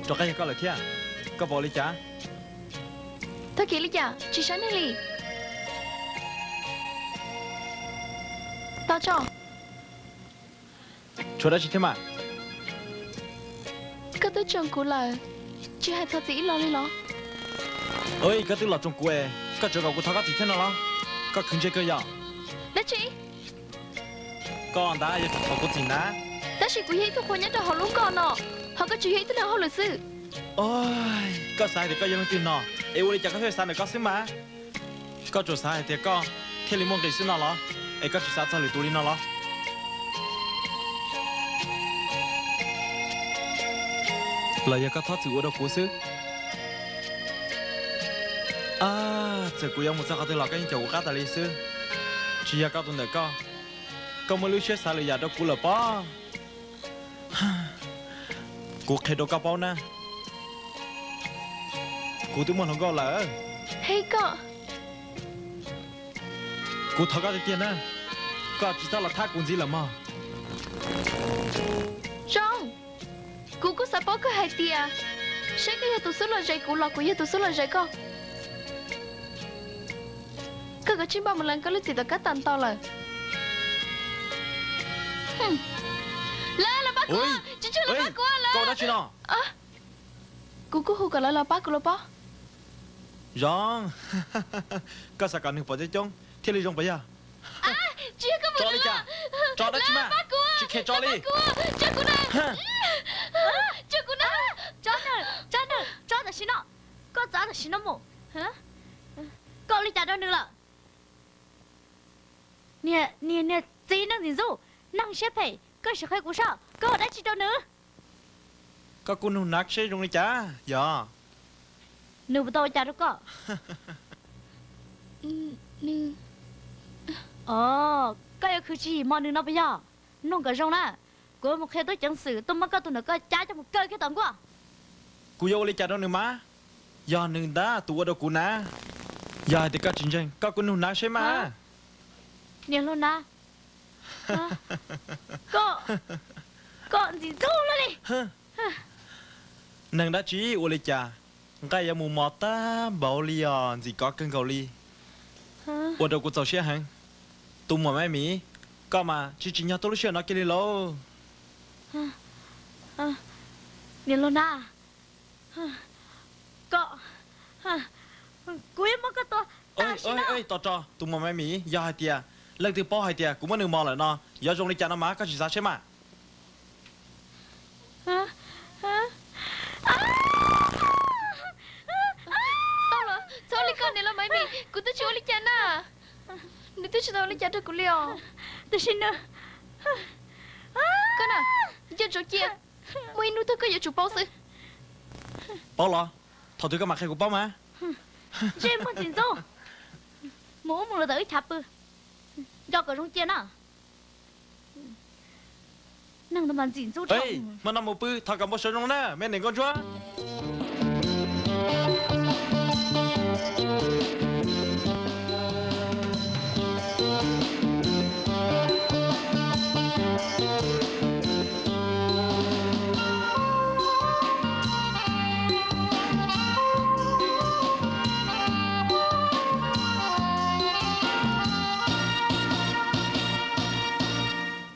Rov qab yog koj lawm thiab. Koj pom li cas? Tag kis li cas tsis saib neeg li? Tau tso. Tshuav dab tsi thiab mas? Koj twb tsoo kuv lawm, tsis hais thov txim ib los li los? Koj twb los tsoo kuv es koj tseem kom kuv thov koj txim thiab no los? Koj khwv ntsej kawg yom? Dab tsi? Koj ntag yog tsis thov kuv txim na. Tab sis kuv yog ib tug qhua nyob rau hauv lub nkoj no, ho koj tsuas yog ib tug neeg hauj lwm xwb. Koj xav hais tias koj yog leej twg no, es ua li cas koj thiaj xav ntawm koj xwb mas? Koj tsuas xav hais tias koj thiaj li muaj nqis xwb no los? Es koj tsis xav txog lwm tus li no los? Los yog koj thov txim ua rau kuv xwb? Txawm kuv yuav mus txog qhov twg los koj yeej caum kuv qab tas li xwb. Tsis yog koj tus ntawm koj, koj muaj lub siab xav lwm yam rau kuv lawm pob. Kuv qhia rau koj paub na, kuv twb muaj hluas nkauj lawm. Hej koj. Kuv thov koj tiag tiag na, koj tsis txhob los thab kuv ntxiv lawm mog. Zoo, kuv kuj xav paub kawg hais tias saib koj yog tus xub los zes kuv los kuv yog tus xub los zes koj. Koj kav tsij npaj mus lees koj lub txim tom qab tas ntau lawm. Lawv los pab kuv, tsis tsuag los pab kuv lawv. Kuv kuj hu kom lawv los pab kuv los pob. Zoo, koj xav kom neeg pom coob coob thiaj li zoo puas yog? Tsis yog koj mus li cas, tso dab tsi mas, tsis kheev tso li. Tso kuv na, tso kuv na. Tso tam sim no, koj txav tam sim no mus. Koj ua li cas rau nws lawm? Niag, niag txiv neej ntxim ntxub, neeg siab phem, koj sim qhia kuv saib koj ua dab tsi rau nws. Koj kuj nug nav seb zoo li cas yog? Nws puas tau ua cas rau koj? Os, koj yuav khwv tsis yim mos nws no puas yog? Mloog kom zoo na, kuv yuav mus qhia tub ceev xwm tuaj muab koj tus ntawm koj cab coj mus kaw kiag tom nkuaj. Kuv yuav ua li cas rau nws mas? Yog nws ntag tus ua rau kuv na. Yog hais tias koj tsis ntseeg koj kuj nug nav seb mas. Niam hluas nav, koj, koj ntxim ntxub luaj li. Neeg dab tsi ua li cas, nqaij yuav mus mos tag npaum li os, ntxim kov kawg nkaus li. Ua rau kuv txaus siab heev. Tus muam Maiv Mis, koj mas tsis tsim nyog tuaj lub sij hawm no kiag li lauj. Niam hluas nav, koj, kuv yuav muab koj tua tam sim no. Tos tso, tus muam Maiv Mis, yog hais tias leej twg paub hais tias kuv muab nws mos lawm no yuav zoo li cas no mas koj tsis xav seb mas. Txhob ua li koj niam laus Maiv Mis, kuv twb tsis ua li cas na. Nws twb tsis tau ua li cas rau kuv li os. Tam sim no, koj na, nco ntsoov cia, muaj ib hnub twg koj yuav tsum paub xwb. Paub los? Thaum twg koj mam qhia kuv paub mas. Ntsej muag ntxim ntxub, mus ub mus los tawm wb chav pw, nco kom zoo cia na. Neeg ntawd mas ntxim ntxub dhau. Hmo no mus pw thov kom npau suav zoo na me niam nkauj ntsuab.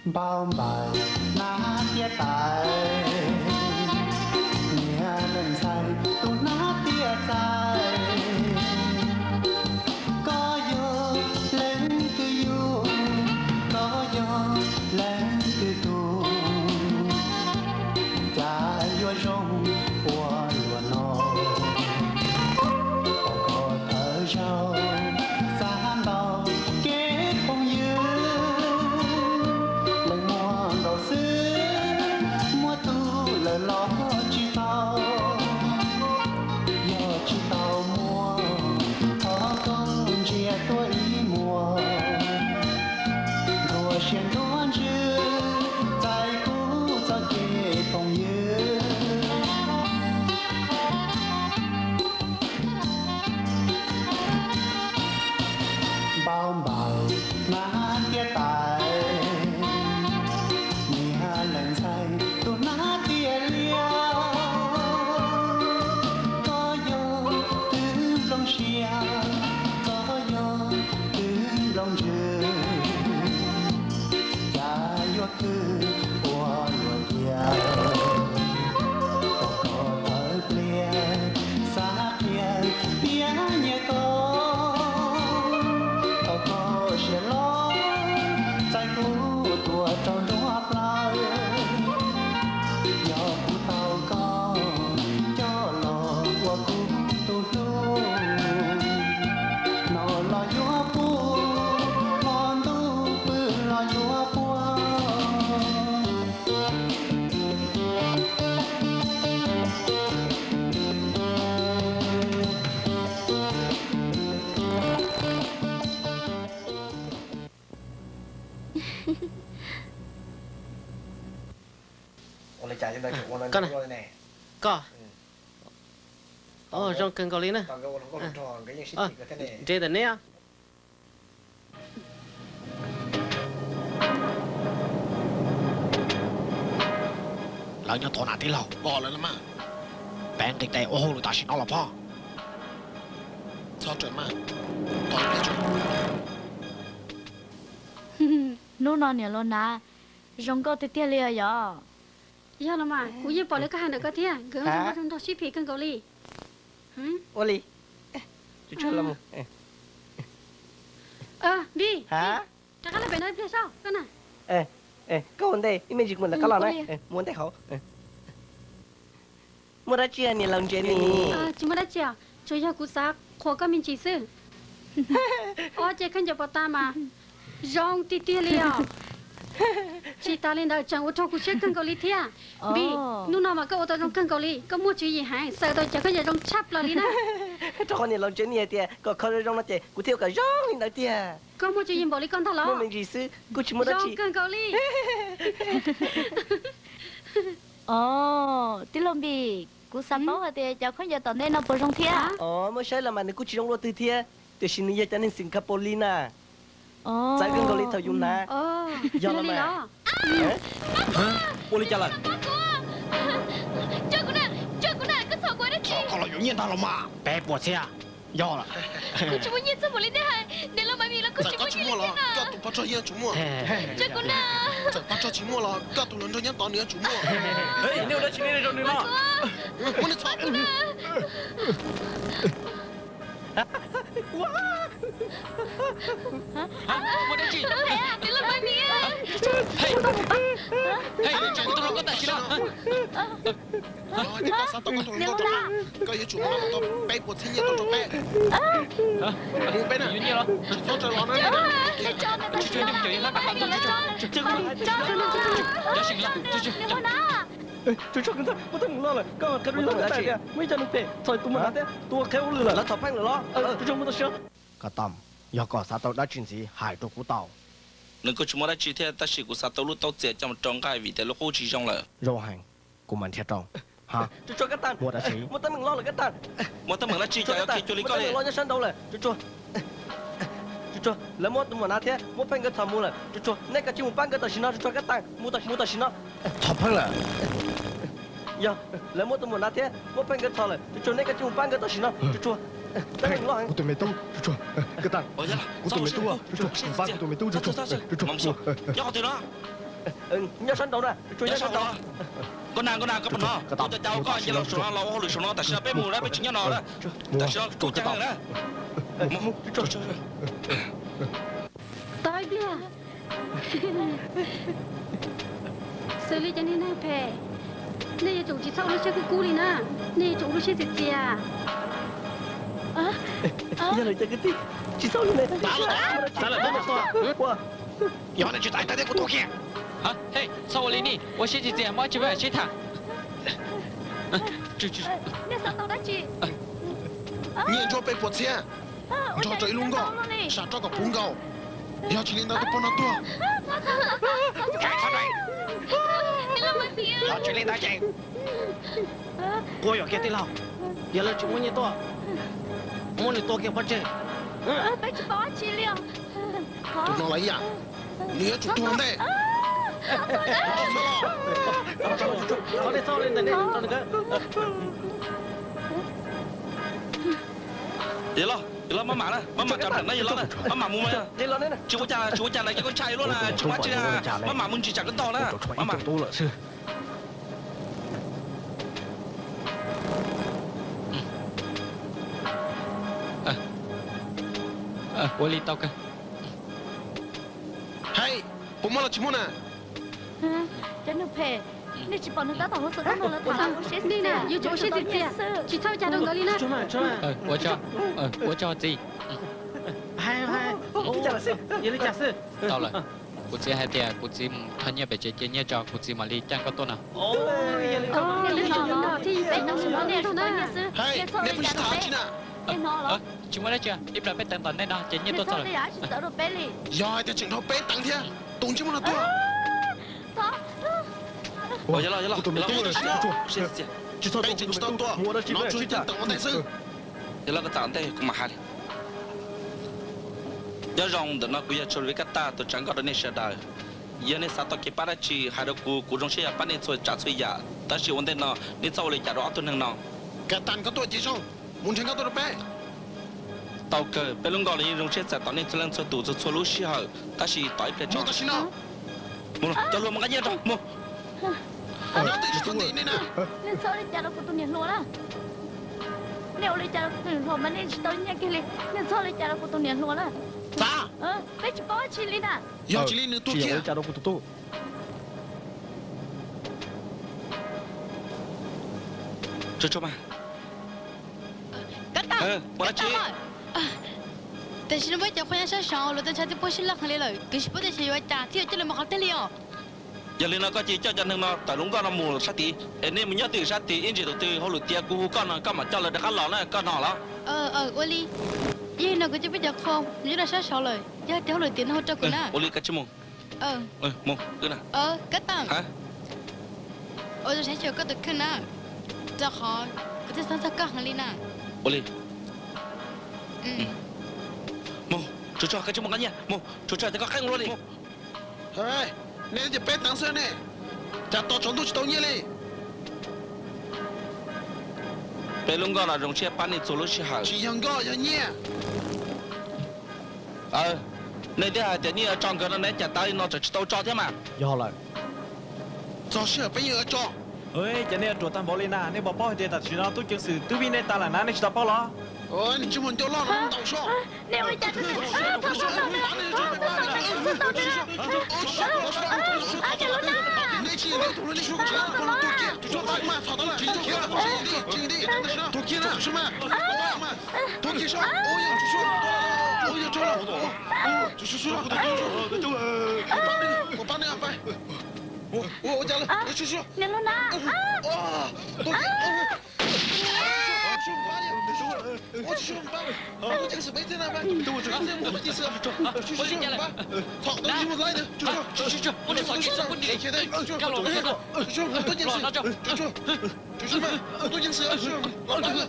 Npau npawm hnab tiab tais, niag leej ntxhais tus hnab tiab tais. Koj yog leej twg yug, koj yog leej twg tug, cas yuav zoo ua luaj no. Koj thawj zaug xav ntau kev phooj ywg, leej muaj nkaus xwb muaj tus lawm los tsis tau. Yog tsis tau muaj, thov koj ntsia tuaj ib muag, ntuas siab ntuas ntsws txais kuv txoj kev phooj ywg. Npau npawm hnab tiab tais, niag leej ntxhais tus hnab tiab liab. Ua luaj tiag, tau koj thawv pliag, xav qhia tiag nyiam koj, tau koj siab loj, txais kuv tuaj rau nruab plawv. Yog kuv tau koj coj los ua kuv tus hlub, no los yuav puag, hmo ntuj pw los yuav puag. Koj na, koj, zoo kawg nkaus li na. Nres ntawm neb. Lawv nyob tod na tij laug. Peb nqis tes ua hauj lwm tam sim no los pob. Hnub no niam laus hnav zoo nkauj tiag tiag li os yom. Yog los mas kuv yeej pom li koj hais ntawm koj thiab, nkawd zoo nkauj zoo nraug sib phim kawg nkaus li. Ua li. Npij, rov qab los pem no ib pliag saib koj na. Koj ua ntej ib me ntsis kuv mam rov qab los na, mus ua ntej hauv. Muaj dab tsi niam laus ntse ni? Tsis muaj dab tsi, tsuas yog kuv xav qhuas koj me ntsis xwb. Ob ce khaub ncaws pos tas mas zoo tiag tiag li os. Tsis tas li ntawd tseem ua rau kuv siab kawg nkaus li thiab. Npij, hnub no mas koj ua tau zoo kawg nkaus li, koj muaj tswv yim heev, xaws tau cov khaub ncaws zoo tshaj plaws li na. Rau qhov niam laus ntse ni hais tias kom kho zoo zoo no ces kuv thiaj ua kom zoo li ntawd tiag. Koj muaj tswv yim npaum li koj ntag los? Muaj me ntsis xwb, kuj tsis muaj dab tsi. Zoo kawg nkaus li. Os, tij laug Npij, kuv xav paub hais tias cov khaub ncaws tom ntej no puas zoo thiab? Os, muab saib los mas nws kuj tsis zoo luaj twg thiab, tiam sis nws yog cov neeg Singapore li na. Txawv kawg nkaus li thaum yus hnav. Yog li los? Ua li cas lawm? Koj los yuav nyiaj ntag los mas. Peb puas txhiab. Yog lawm. Kuv tsis muaj nyiaj txog npaum li nej hais, niam laus Maiv Vim los kuj tsis muaj nyiaj li thiab na. Koj tus poj rog yeej tsuas muaj. Txawm poj rog tsis muaj los koj tus hluas nraug nyob tod nws yuav tsum muaj. Nej ua dab tsi nej zoo nws no? Muab nws txhom. Muaj dab tsi? Hais, kuv tus hluas nkauj tam sim no. Koj xav tau koj tus hluas nkauj rau qab, koj yuav tsum muab tau peb puas txhiab nyiaj tuaj rau peb. Mus peb na, tsis txhob raws los na. Tsuag tsuag, koj mus txog, muaj ib co neeg phem txhom tus mus hnav thiab tus ua qhev ua lwm lawm. Tsuag tsuag, mus tau siab. Koj Tam, yog koj xav tau dab tsi ntxiv hais rau kuv tau. Nws kuj tsis muaj dab tsi thiab, tab sis kuv xav tau lub taub txias coj mus rau nqaij vim tias lub qub tsis zoo lawm. Zoo heev, kuv mam nrhiav rau. Muaj dab tsi? Muaj teeb meem dab tsi cov yuav khi cuag li koj li? Tsuag tsuag, lawv muab tus muam hnav thiab muab pheej nkawd txhom mus lawm. Tsuag tsuag, nej kav tsij mus pab nkawd tam sim no. Tsuag tsuag, koj Tam, mus tam sim no. Txhom pheej lawm. Yog, lawv muab tus muam hnav thiab muab pheej nkawd txhom lawm. Tsuag tsuag, nej kav tsij mus pab nkawd tam sim no. Tsuag tsuag, teeb meem loj heev. Kuv tus me tub, tsuag tsuag, koj Tam, kuv tus me tub, tsuag tsuag, pab kuv tus me tub, tsuag tsuag, tsuag tsuag. Nyob qhov twg no? Nyob sab nraud na, tsuag tsuag, nyob sab nraud. Nkauj Nas, Nkauj Nas, koj puas hnov? Kuv cov cav ua koj cia li saum no los ua hauj lwm saum no, tam sim no peb mus na, peb tsis nyob no na. Tam sim no kuv cab na. Tos ib pliag. Xws li cov niag neeg phem, nej yuav tsum tsis txhob ua lub siab kub kub li na, nej yuav tsum ua lub siab txias txias. Yog lawm cov kwv tij, tsis txhob ua li ntawd. Yog nej tsis tas tag thiab kuv tuag kiag. Hej, txhob ua li ni, ua siab txias txias, muaj dab tsi peb mam sib tham. Nej xav tau dab tsi? Nyiaj nruab peb puas txhiab, nrog rau ib lub nkoj, sam roj kom puv nkaus. Yog tsis li ntawd tus poj no tuag. Yog tsis li ntawd ces quab yuam kiag tij laug. Yog lawv tsis muab nyiaj tuaj, muab nws tua kiag pov tseg. Peb tsis paub dab tsi li os. Tus no los ib yam, nws yuav tsum tuag ntej. Qhov nej txhob li ntawd, nej rau nws nkawd. Yog los, Los maj mam na, maj mam tsav nplam na yawg los na, maj mam mus. Tsis ua cas, tsis ua cas na, cov koj ntshai luaj na, tsis ua cas, maj mam mus ntsis tsam koj ntaus na, maj mam. Ua li tau kawg. Hais, puas muaj los tsis muaj na? Cov neeg phem, nej tsis pom nws tab tom hu xov tooj no los tham, ua siab txias, yuav tsum ua siab txias txias, tsis txhob ua cas rau nkawd li na. Ua tso, ua tso txiv. Tau lawm, kuv txiv hais tias kuv txiv mus thov nyiaj pem tsev cia nyiaj tso, kuv txiv mam li coj koj tuaj no. Hais, nej puas tsis tham tsi na? Tsis muaj dab tsi, ib pliag peb teev tom ntej no ces nyiaj tuaj txog lawm. Yog hais tias tseem dhau peb teev thiab, tus ntsej muag no tuaj. Peb tseem tsis tau tuaj, nov tshuav ib ceev teev ua ntej xwb. Yog los koj txav ntej kuv mam hais li. Nyob zoo, ntawm no kuv yog Tshua Lis Kaj Taj tus tsav nkoj rau nej sawv daws. Yog nej xav tau kev pab dab tsi hais rau kuv, kuv zoo siab yog pab nej txhua tsav txhua yam, tab sis ua ntej no nej txhob ua li cas rau ob tug neeg no. Kaj Taj, koj tuaj ces zoo, mus nrhiav nkoj tuaj rau peb. Tau kawg, peb lub nkoj los yeej zoo siab txais tos nej txhua leej txhua tus txhua txhua lub sij hawm, tab sis tos ib pliag tso. Mus tam sim no. Mus, cov hluas, mus nqa nyiaj tso, mus. Nej txhob ua li cas rau kuv tus niam hluas na. Nej ua li cas rau kuv tus niam hluas mas nej tsis tau nyiaj kiag li. Nej txhob ua li cas rau kuv tus niam hluas na. Txav. Peb tsis paub dab tsi li na. Yog tsis li nws tuag kiag. Ua li cas rau kuv tus tub. Tsuag tsuag mas. Kab Tam, ua dab tsi? Tam sim no peb cov qhua nyob sab saud luag tej ntshai twb puag sib laj heev li lawm, kuv tsis paub tias xyov yuav ua cas thiaj yuav coj lawv mus qhov twg li os. Yog li no koj cia coj cov neeg no tawm lub nkoj no mus sab tid, es nej mus nyob twj ywm sab tid ib ntsis, tus twg hauj lwm tiav kuv hu koj no koj mam coj lawv rov qab los na, koj hnov los? Ua li, yog li no kuv coj peb cov qhua mus nyob rau sab saud lawm, yog tias hauj lwm tiav no hu rau kuv na. Ua li koj cia mus. Mus wb na. Kab Tam, ua zoo saib xyuas koj tus kheej na, rau qhov kuv thiaj xav txog koj heev li na. Ua li. Mus, tsuag tsuag, koj cia mus nqa nyiaj, mus, tsuag tsuag, tias koj qeeb luaj li. Nej tias peb teev xwb ne, cas tos tsaus ntuj tsis tau nyiaj li. Peb lub nkoj no zoo siab pab nej txhua lub sij hawm. Tsis yog nkoj, yog nyiaj. Nej twb hais tias nej yuav tso nkawd no ne, cas tav li no tseem tsis tau tso thiab mas. Yog lawm. Txog sij hawm peb yeej yuav tso. Ces nej ruam tag npaum li na, nej puas paub hais tias tam sim no tub ceev xwm twb vij nej tas lawm na, nej tsis tau paub los? Ntsej muag ncauj loj no ntaus sob. Nej ua li cas rau nws?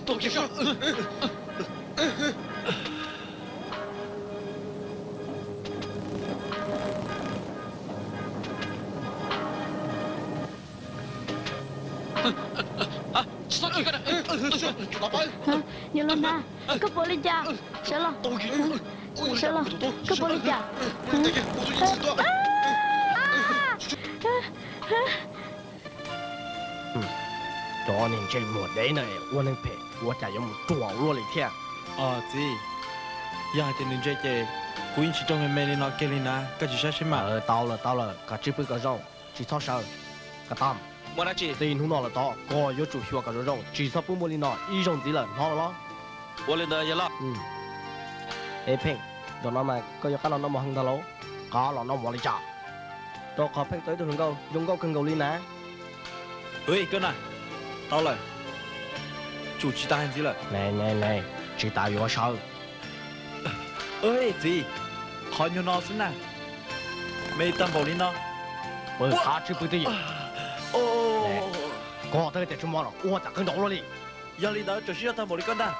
Tuag kiag na. Niam laus na. Niam laus na, koj puas li cas? Sawv los, sawv los, koj puas li cas? Cov niag ntsej muag dev na, ua neeg phem ua cas yuav mus ruam luaj li thiab. Txiv, yog hais tias nws ntse ces kuv yeej tsis raug me me li no kiag li na, koj tsis saib seb mas. Tau lawm, tau lawm, koj tsib pw kom zoo, tsis txhob sawv. Koj Tam, txij hnub no lawm tod koj yuav tsum xyuas kom zoo zoo, tsis txhob pub muaj li no ib zaug ntxiv lawm, hnov lawm los? Ua li ntawd yawg loj. Es Pheej, zaum no mas koj yuav qab los noj mov heev ntag lauj, qab los noj mov li cas? Rau qhov Pheej tau ib tug hluas nkauj zoo nkauj kawg nkaus li na. Koj na, tau lawm, tsum tsis tas hais ntxiv lawm. Ne ne ne, tsis tas yuav sawv. Txiv, qhov nyuag no xwb na, me tag npaum li no. Qab tsib pw twj ywm. Koj twb tias tsis muaj los ua cas qeeb ntaus luaj li. Yog li ntawd tseem sib zog tag npaum li koj ntag.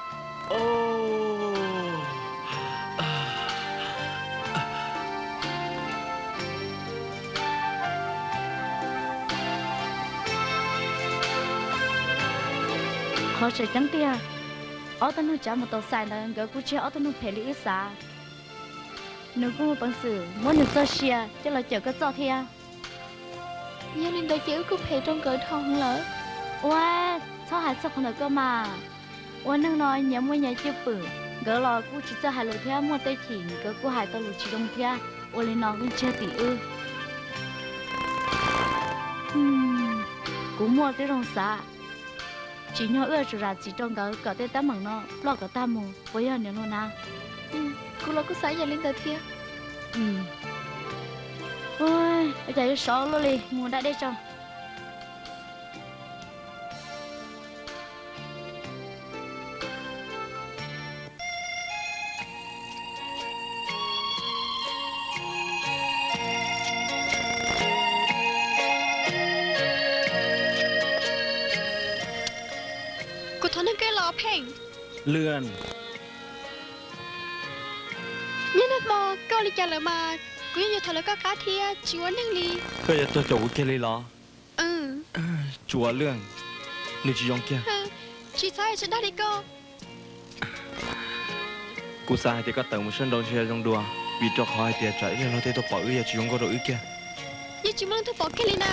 Qhov tseem ceeb tiag, Ob tug noog tsav mus tau xais ntawd nkawd kuj tsis yog ob tug noog phem li wb xav. Nws kuj muaj peev xwm muab nws txoj sia coj los cawm koj txoj thiab. Yog li ntawd ces wb kuj phem rau nkawd dhau heev lawm. Ua, txhob hais txog qhov ntawd koj mas. Ua neeg no nyias muaj nyias cwj pwm, nkawd los kuj tsis txawj hais lus thiab muaj tej chim nkawd kuj hais tau lus tsis zoo thiab. Ua li no yeej tsis yog tim wb. Kuv muaj tib zoo xav, tsim nyog wb tsuas zam txim rau nkawd kom tej teeb meem no ploj kom tag mus, puas yog niam hluas na? Kuv los kuj xav ib yam li ntawd thiab. Ua cas yuav sov luaj li, mus da dej tso. Kuv thov nug koj los Pheej. Lwm, niaj hnub hmo koj ua li cas lawm mas kuv yeej yuav thov lawv koj qab thiab tsis ua neeg li. Koj yuav tuag caum kuv kiag li los? Tsuas Lwm, nws tsis zoo kiag. Tsis txhob hais tsis dag li koj. Kuv xav hais tias koj tawm mus sab nraud ntshe zoo dua, vim rau qhov hais tias tsam ib leeg luag tej tuaj pom wb yuav tsis zoo nkauj rau wb kiag. Yeej tsis muaj leej twg pom kiag li na.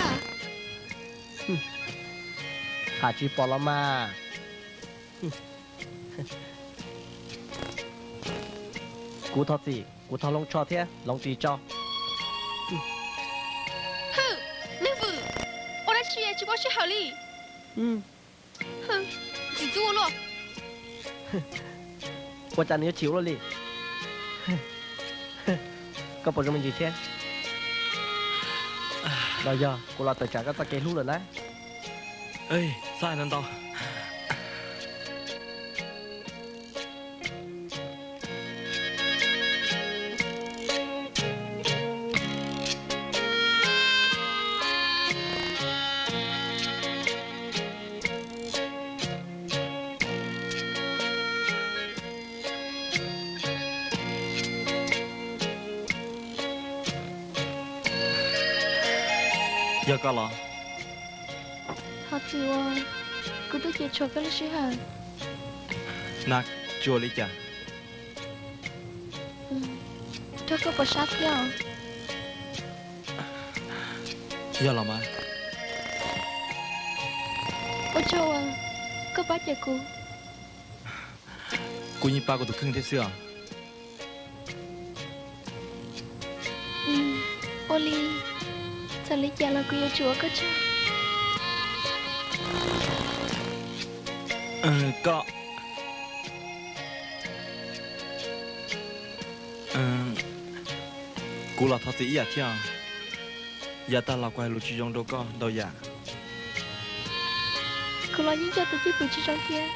Hais tsis pom los mas. Kuv thov txim, kuv thov hloov tsho thiab hloov ris tso. Hwm, Neeg Vwm, ua dab tsi tsis paub sij hawm li? Ntxim ntxub ua luaj. Ua cas nws yuav chim ua luaj li? Koj puas zoo me ntsis thiab? Los yog kuv los tawm tsam koj txoj kev hlub lawm na. Txhob hais ntau ntau. Yog koj los? Thov txim uas kuv twb cia tshuav koj lub sij hawm. Nab, tsis ua li cas. Rau koj puas sab thiab os? Yog los mas. Ua tsaug uas koj pab cawm kuv. Kuv yeej pab kuv tus kheej thiab xwb os. Ua li, txawm li cas los kuv yuav tsum ua koj tsaug. Koj, kuv los thov txim ib yam thiab. Yav tag los kuv hais lus tsis zoo rau koj ntau yam. Kuv los yeej coj tus cwj pwm tsis zoo thiab.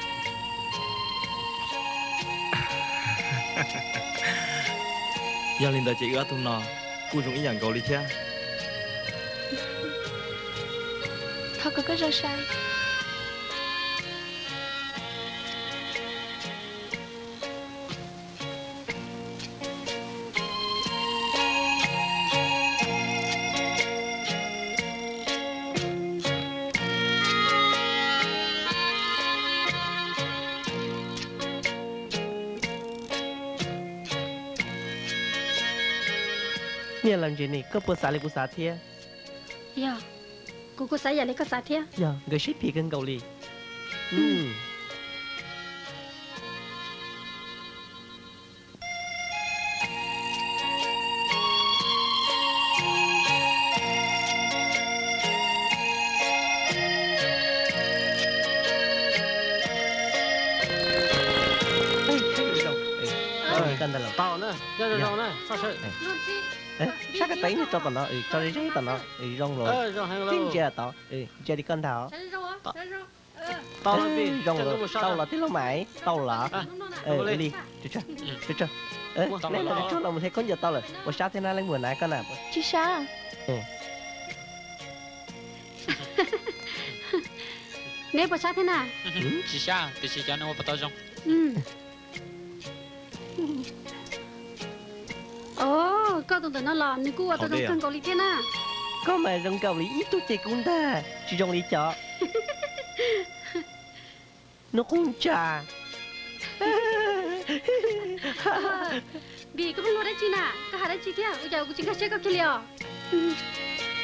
Yog li ntawd ces wb ob tug no kuj zoo ib yam nkaus li thiab. Thov kom koj zoo sai. Niam laus Ntses Nis, koj puas xav li kuv xav thiab? Yog, kuv kuj xav yam li koj xav thiab. Yog, nkawd sib phim kawg nkaus li. Tau na, nyob zoo zoo na, txhob sawv. Sab koj teeb tso tom no, tso ze ze tom no, zoo los. Tib ntsia tod, ntsia li koj ntag os. Tau, zoo los tij laug Maiv, tau los. Ua li, neb los tsuag los mus hle khaub ncaws tau lawm, puas sab thiab na leej muam na koj na? Tsis sab. Neb puas sab thiab na? Tsis sab, tiam sis cov no ua puas tau zoo. Os, koj tus ntawm no los nws kuj ua tau zoo kawg nkaus li thiab na. Koj mas zoo nkaus li ib tug ceg kub ntag, tsis zoo li cov hnub qub ntsa. Npis, koj pheej luag dab tsi na? Koj hais dab tsi thiab? Ua cas kuv tsis nkag siab koj kiag li os?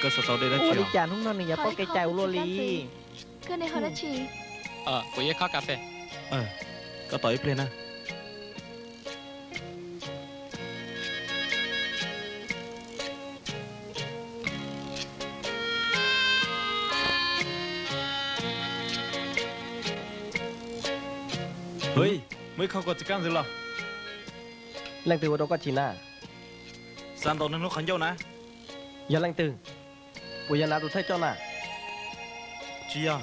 Koj xav tau dej dab tsi? Ua li cas hnub no nws yuav paub kev cai ua luaj li? Kuv ib khob kas fes. Koj tos ib pliag na. Muaj ib khob kua txiv kaj ntxwv los. Leej twg ua rau koj chim na? Xav ntaus nws lub qhov ncauj na. Yog leej twg? Puas yog Nav tus thawj coj na? Tsis yog.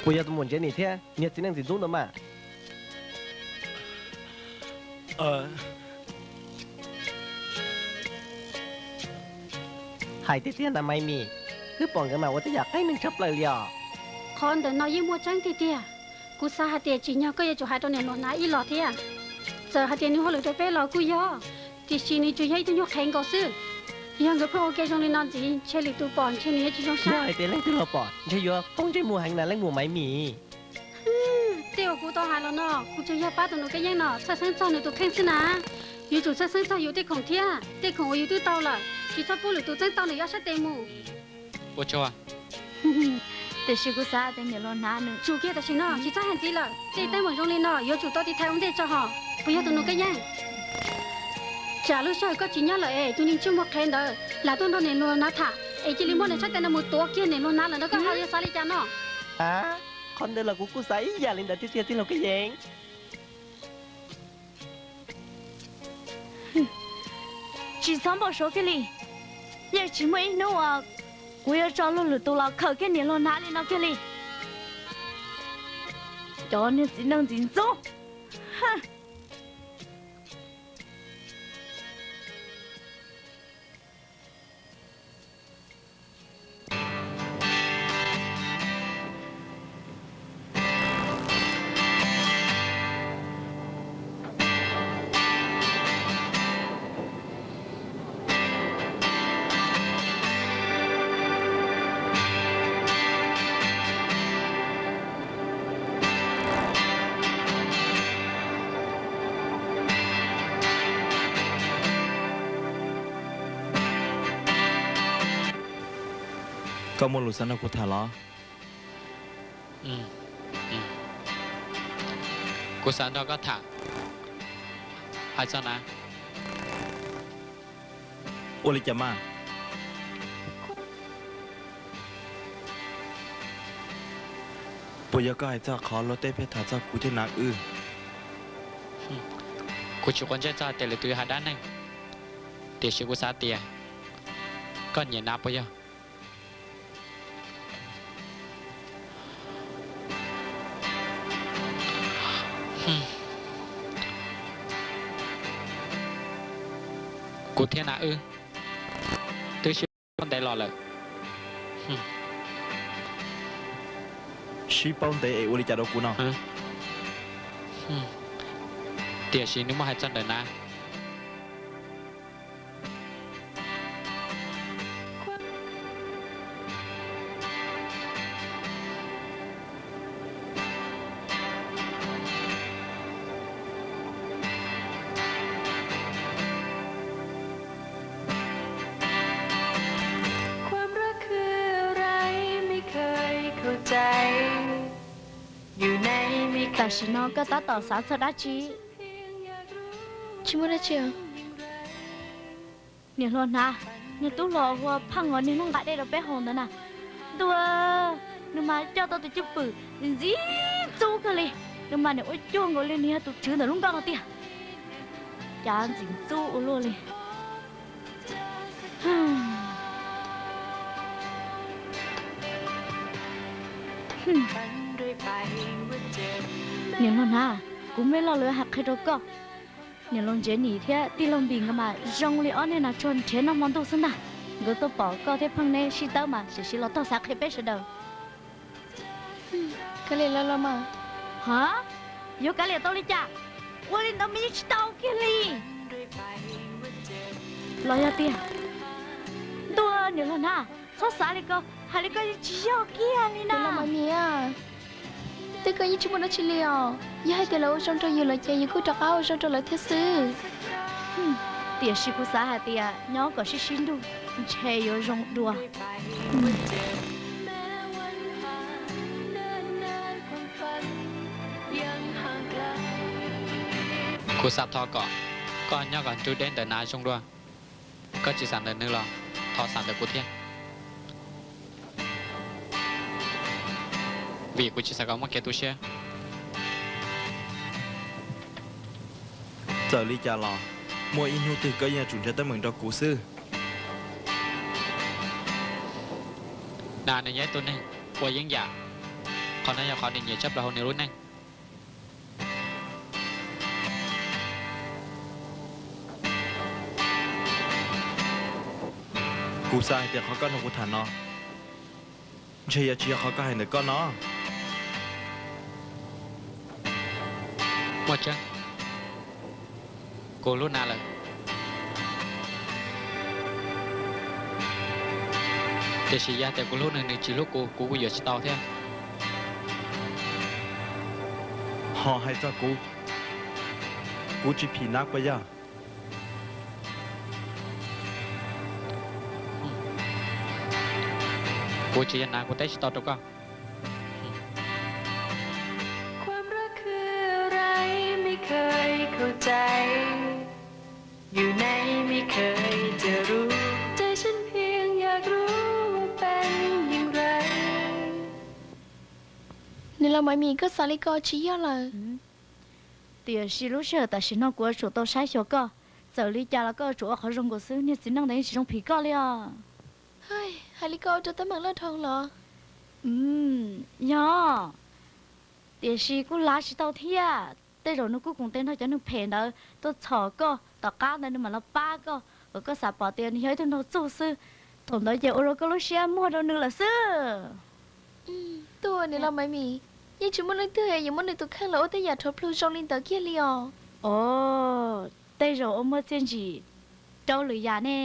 Puas yog tus muam Ntsev Nim thiab niag txiv neej ntxim ntxub ntawd mas? Hais tiag tiag na Maiv Mis, wb pom nkawd mas ua tej yam qeeb neeg tshaj plaws li os. Qhov ntawm no yeej muaj tseeb tiag tiag. Kuv xav hais tias tsim nyog koj yuav tsum hais rau niam hluas Nav ib los thiab. Txawm hais tias nws hauj lwm rau peb los kuj yog, tiam sis nws tsuas yog ib tug nyuag qhev nkaus xwb. Yog nkawd pheej ua ke zoo li no ntxiv, ntshe lwm tus pom ntshe nws yuav tsis zoo siab. Yog hais tias leej twg los pom ntshe yuav poob ntsej muag heev na leej muam Maiv Mis. Tej uas kuv tau hais los no, kuv tsuas yog pab tus Nus Kab Yeeb no txhawj xeeb txog nws tus kheej xwb na. Yuav tsum txhawj xeeb txog yus tej khoom thiab, tej khoom uas yus twb tau lawm, tsis txhob pub lwm tus txeeb tau nws ob sab tes mus. Ua tsaug. Tiam sis kuv xav tias niam hluas Nav nws, tsum kiag tam sim no, tsis txhob hais ntxiv lawm. Tej teeb meem zoo li no yuav tsum tau tiv thaiv ua ntej tso hos. Puas yog tus Nus Kab Yeeb? Tsam lub sij hawm koj tsis nyob lawm es tus neeg tsis muaj qhev ntawd lam tuaj nrog niam hluas Nav tham es cia li muab nws sab tes no mus tuav kiag niam hluas Nav lawm no, koj ho yuav xav li cas no? A, qhov ntawd los kuv kuj xav ib yam li ntawd tiag tiag tij laug Kab Yeeb. Tsis txhob npau suav kiag li. Yeej tsis muaj ib hnub uas kuv yuav tso luag lwm tus los khawm kiag niam hluas Nav li no kiag li. Cov niag txiv neej ntxim ntxub. Koj muaj lus xav nrog kuv tham los? Kuv xav nrog koj tham. Hais txog na. Ua li cas mas? Puas yog koj hais txog qhov luag tej pheej tham txog kuv thiab Nav wb? Kuv tsis quav ntsej txog hais tias lwm tus yuav hais dab neeg, tiam sis kuv xav tias koj nyiam Nav puas yog? Kuv thiab Nav wb twb sib paub ntev los lawm. Sib paub ntev es ua li cas rau kuv no? Tiam sis nws muaj hais txog ntawm Nav. Tam sim no koj tab tom xav txog dab tsi? Tsis muaj dab tsi. Niam hluas Nav, niag tub hluas hu ua Pheej uas niag muab nqa dej rau peb haus ntawd na, ntuj, nws mas coj tau tus cwj pwm ntxim ntxub kawg li. Nws mas niam ua cuag nkaus li nws yog tus tswv ntawm lub nkoj no tiag. Cas ntxim ntxub ua luaj li. Niam hluas Nav, kuv muaj ib lo lus hais qhia rau koj. Niam laus Ntsev Nim thiab tij laug Npis nkawd mas zoo li ob niag nas tsuag nrhiav noj hmo ntuj xwb ntag. Nkawd tuaj pom koj thiab Pheej neb sib tawb mas tiam sis los tog xav qhia peb sawv daws. Kav liam los los mas. Ha, yuav kav liam tau li cas? Ua li ntawd mas yeej tsis tau kiag li. Los yog tiag. Ntuj, niam laus Nav, txhob xav li ko, hais li ko yeej tsis yog kiag li na. Twb koj yeej tsis muaj dab tsi li os. Yog hais tias lawv ua zoo rau yus lawm ces yus kuj rov qab ua zoo rau lawv thiab xwb. Tiam sis kuv xav hais tias nyob kom sib sib nrug ntshe yuav zoo dua. Kuv xav thov kom koj nyob kom nrug deb ntawm nav zoo dua. Koj tsis xav ntawm nws los thov xav ntawm kuv thiab. Vim kuv tsis xav kom muaj kev tu siab. Txawm li cas los muaj ib hnub twg koj yeej yuav tsum nrhiav teeb meem rau kuv xwb. Nav nws yog ib tug neeg ua yeeb yam, qhov no yog qhov nws nyiam tshaj plaws hauv nws lub neej. Kuv xav hais tias qhov koj nrog kuv tham no ntshe yuav tsis yog qhov koj hais ntawm koj no. Muaj tseeb, kuv hlub nav lawm. Tiam sis yog tias kuv hlub nws, nws tsis hlub kuv, kuv kuj yuav tsis tau thiab. Ho hais txog kuv, kuv tsis phim nav puas yog? Kuv tsis yog nav, kuv teb tsis tau rau koj. Niam laus Maiv Mis, koj xav li ko tsis yog lawm. Tiam sis lub sij hawm tam sim no kuv yuav tsum tau saib xyuas koj. Txawm li cas los koj yuav tsum ua qhov zoo nkaus xwb, niag txiv neej ntawd yeej tsis zoo phim koj li os. Hais li ko ua rau teeb meem loj dhau los? Yog, tiam sis kuj lav tsis tau thiab. Tej zaum nws kuj koom tes nrog cov neeg phem ntawd tuaj txhom koj, tom qab ntawd nws mam los pab koj, kom koj xav pom tias nws yog ib tug nraug txuj xwb. Thaum ntawd ces ua rau koj lub siab muag rau nws lawm xwb. Tuaj, niam laus Maiv Mis, yeej tsis muaj leej twg yuav muab nws tus kheej los ua tej yam rhuav plhu zoo li ntawd kiag li os. Os, tej zaum ua muaj txiaj ntsim rau lwm yam ne.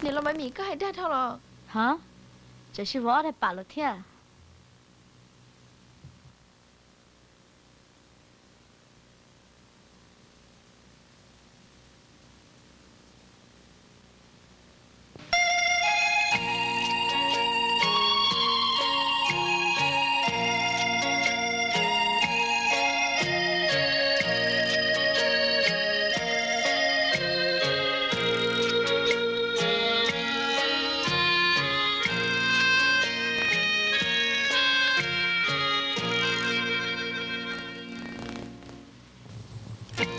Niam laus Maiv Mis, koj hais dag dhau los? Ha, tsam sis vov ob daig pam lawm thiab.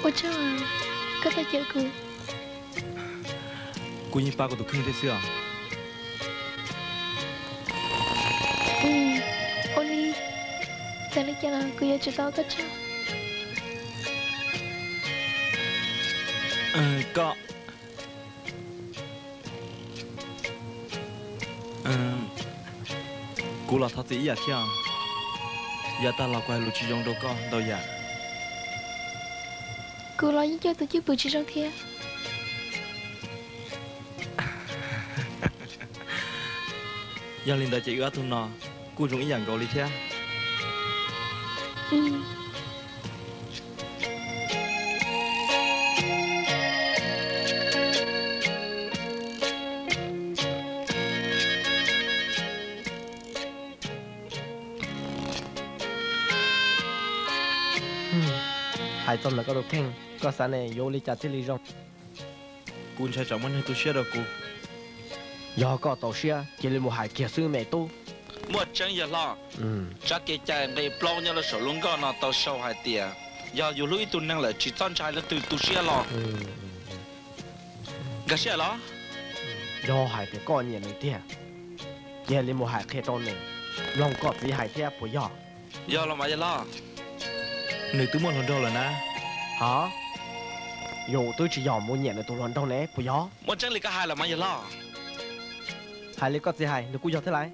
Ua tsaug, koj tuaj caw kuv. Kuv yeej pab kuv tus kheej thiab xwb os. Ua li, txawm li cas los kuv yuav tsum tau ua koj tsaug. Koj, kuv los thov txim ib yam thiab. Yav tag los kuv hais lus tsis zoo rau koj ntau yam. Kuv los yeej coj tus cwj pwm tsis zoo thiab. Yog li ntawd ces wb ob tug no kuj zoo ib yam nkaus li thiab. Hais txog ntawm koj tus kheej, koj xav ne yuav ua li cas thiaj li zoo? Kuv ntshai tsam muaj neeg tu siab rau kuv. Yog koj txaus siab cia li mus hais kiag xwb me tub. Muaj tseeb yawg hlob. Tsab kev cai nqe plaub nyob rau saum lub nkoj no tau sau hais tias yog yus hlub ib tug neeg lawm tsis txhob ntshai leej twg tu siab los. Nkag siab los? Yog hais tias koj nyiam nws tiag, cia li mus hais qhia rau nws, mloog koj txiv hais thiab puas yog? Yog los mas yawg hlob. Nws twb muaj hluas nraug lawm na. Ha, yus twb tsis yog mus nyiam nws tus hluas nraug ne puas yog? Muaj tseeb li koj hais los mas yawg hlob. Hais li koj txiv hais nws kuj yog thiab lauj.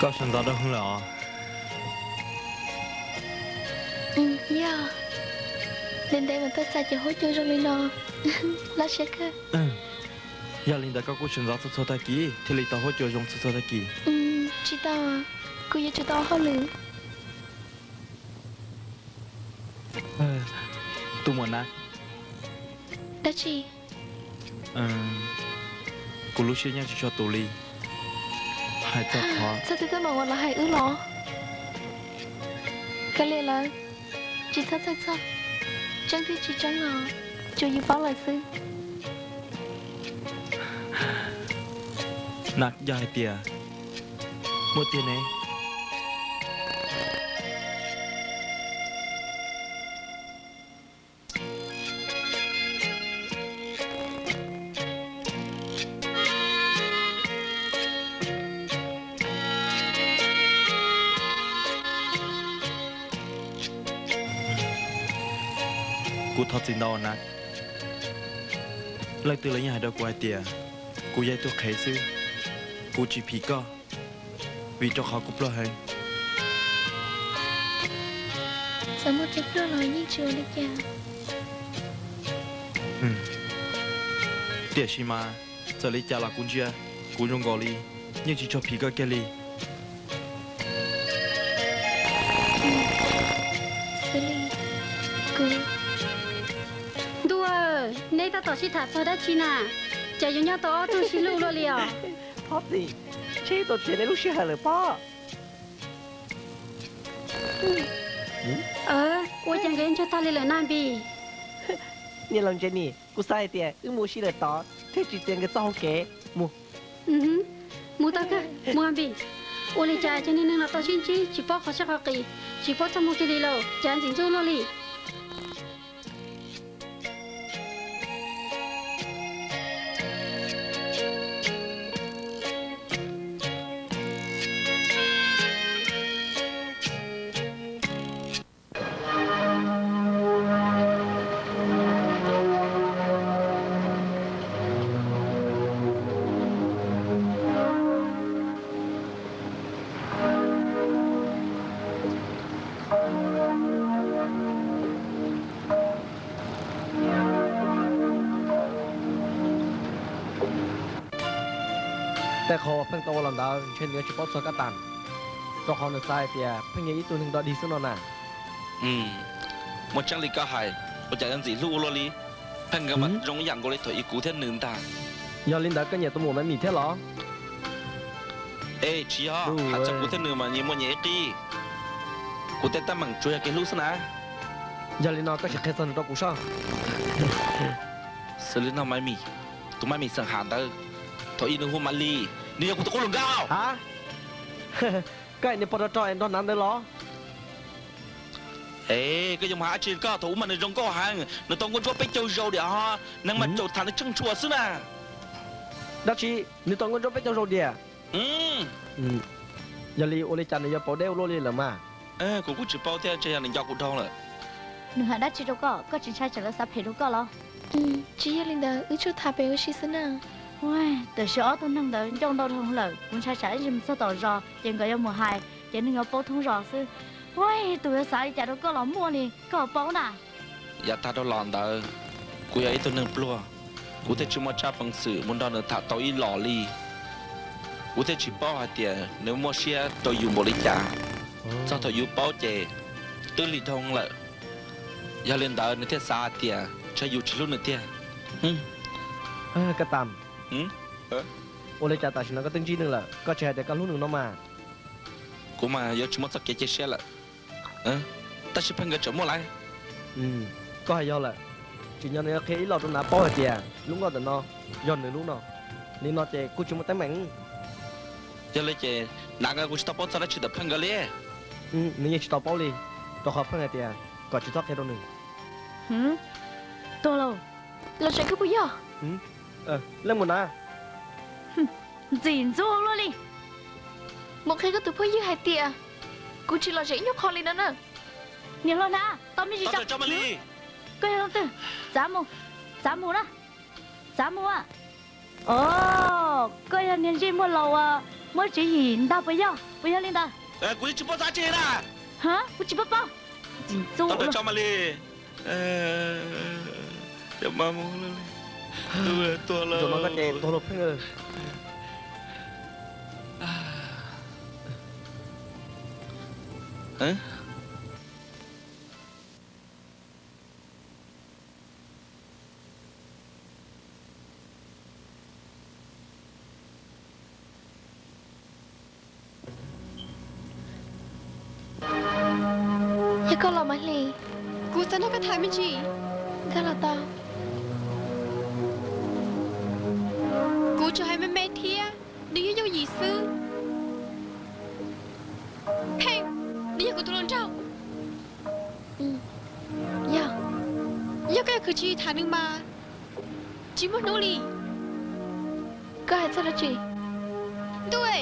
Koj sawv ntxov dua heev lawm os. Yog, ntev ntev mas tuaj txais cov huab cua zoo li no, laj siab kawg. Yog li ntawd koj kuj sawv ntxov txhua txhua tag kis thiaj li tau huab cua zoo txhua txhua tag kis. Tsis tau, kuv yuav tsum tau ua hauj lwm. Tus muam na. Dab tsi? Kuv lub siab nyob tsis tshua tus li. Hais txog qhov txog tus teeb meem uas lawv hais wb los, kav liam lawm, tsis txhob txhawj txog. Tseeb thiab tsis tseeb los tsuas yus paub lawm xwb. Na, yog hais tias muaj tiag ne? Kuv thov txim ntau na. Leej twg los yeej hais rau kuv hais tias kuv yog ib tug qhev xwb, kuv tsis phim koj, vim rau qhov kuv pluag heev. Txawm muaj kev pluag los yeej tsis ua li cas. Tiam sis mas txawm li cas los kuv ntsia kuv zoo nkaus li yeej tsis tshua phim koj kiag li. Xws li kuv. Ntuj, neb tab tom sib tham txog dab tsi na? Cas yuav nyob tau ob tug sib hlub luaj li os? Pob txim, ntshe tau txiav neb lub sij hawm lawm pob. Ua cas nkawd ntsog tag li lawm na Npis? Niam laus Ntsev Nis, kuv xav hais tias wb mus ua si lawm tod thiaj tsis txiav nkawd txoj hau kev. Mus. Mus tau kawg, mus Npis. Ua li cas cov niag neeg no tau sib ntsib tsis paub qhov siab qhov qis, tsis paub txaj muag kiag li lauj, cas ntxim ntxub luaj li. Tej qhov uas Pheej tau ua los ntawd ntshe nws yuav tsis paub txog Kab Tas, rau qhov nws xav hais tias Pheej yog ib tug neeg dog dig xwb no na. Muaj tseeb li koj hais, ua cas yuav ntxim hlub ua luaj li. Pheej nkawd mas zoo ib yam nkaus li thaum ub kuv thiab nws ntag. Yog li ntawd koj nyiam tus muam Maiv Mis thiab los? Es tsis yog, hais txog kuv thiab nws mas nyias muaj nyias ib qib. Kuv tej teeb meem tsuas yog kev hlub xwb na. Yog li no koj sim qhia txog nws rau kuv soj. Xws li no Maiv Mis, tus Maiv Mis xeem Ham ntawd, thaum ub nws hu Maiv Lis, nws yog kuv tus qub hluas nkauj. Ha, koj hais niag pog rog rog es nrog hnav ntawd los? Es koj yuav mus hais dab tsi koj, thaum ub mas nws zoo nkauj heev, nws tau nkauj ntsuab peb caug zaus diam ho, neeg mas txawm tham nws tsheej tshua xwb na. Dab tsi, nws tau nkauj ntsuab peb caug zaus diam? Yog li ua li cas nws yuav pauv deb ua luaj li lawm mas? Kuv kuj tsis paub thiab, ntshe yog nws nco kuv dhau lawm. Nws hais dab tsi rau koj, koj tsis ntshai tsam lawv xav phem rau koj los? Tsis yog li ntawd, wb tsuas tham pem ua si xwb na. Tam sim ob tug neeg ntawd ncauj ntau dhau lawm, kuv ntshai tsam ib ntsis mus txog tom zos ces nkawd yuav mus hais ces neeg yuav paub thoob zos xwb. Tus yuav xav li cas rau koj los muaj li, koj paub na. Yav tag dhau los ntawd, kuv yog ib tug neeg pluag, kuv thiaj tsis muaj tsab peev xwm mus nrog nws tham tau ib los li. Kuv thiaj tsis paub hais tias nws muaj siab rau yus npaum li cas. Txog thaum yus paub ces twb lig dhau lawm. Yog li ntawd nws thiaj xav hais tias ntshe yus tsis hlub nws tiag. Kab Tas, ua li cas tam sim no koj twb ntsib nws lawm koj tsis hais tias koj hlub nws no mas? Kuv mas yuav tsis muaj txoj kev cia siab lawm. Tab sis Pheej nkawd tseem muaj lawm. Koj hais yog lawm. Tsim nyog nws yuav qhia ib los rau Nav paub hais tias lub nkoj ntawm no yog nws lub no. Li no ces kuj tsis muaj teeb meem. Yog li ces Nav nkawd kuj tsis tau paub txog dab tsi ntawm Pheej nkawd li. Nws yeej tsis tau paub li, rau qhov Pheej hais tias kom tsis txhob qhia rau nws. Tuag lauj, los tseem kawg puas yog? Leej muam Nav. Ntxim ntxub luaj li. Mus qhia koj tus phooj ywg hais tias kuv tsis lom zem ib nyuag qho li no na. Niam hluas Nav, tau me ntsis tso. Koj yog leej twg? Txav mus, txav mus na, txav mus a. Os, koj yog niag ntsej muag laus uas muab tswv yim ntag puas yog? Puas yog li ntawd? Kuv yeej tsis paub txog dab tsi na. Ha, kuv tsis paub paub. Tsis txu tso mas li. Tuag lawm, tuag lawm. Yog koj los Maiv Hlis? Kuv xav nrog koj tham me ntsis. Nkag los tau. Kuv tsuas hais me me thiab, nws yeej yooj yim xwb. Pheej, nws yog kuv tus hluas nraug. Yog, yog koj yuav khwv tsis tham nws mas tsis muaj hnub li. Koj hais txog dab tsi? Ntuj,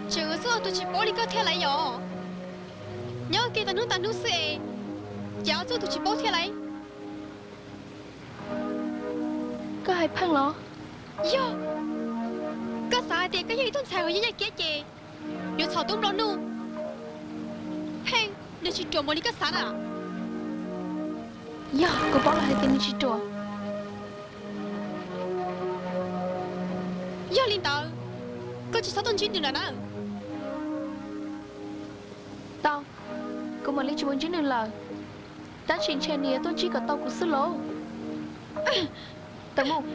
tseem ua txuj ua tus tsis paub li koj thiab lawm yom? Nyob kiag tau hnub tau hnub xwb es, cas ua txuj tus tsis paub thiab lawm? Koj hais Pheej los? Yog, koj xav hais tias koj yog ib tug ntxhais uas yeej yaj kiab ces yuav txhaum tub nplua nuj? Pheej, nws tsis ruam npaum li koj xav na. Yog, kuv paub lawm hais tias nws tsis ruam. Yog li ntawd, koj tsis txhob tuaj ntsib nws lawm na. Tau, kuv mam li tsis mus ntsib nws lawm. Tab sis ntshe nws yuav tuaj ntsib kom tau kuv xwb lauj. Tawm mus.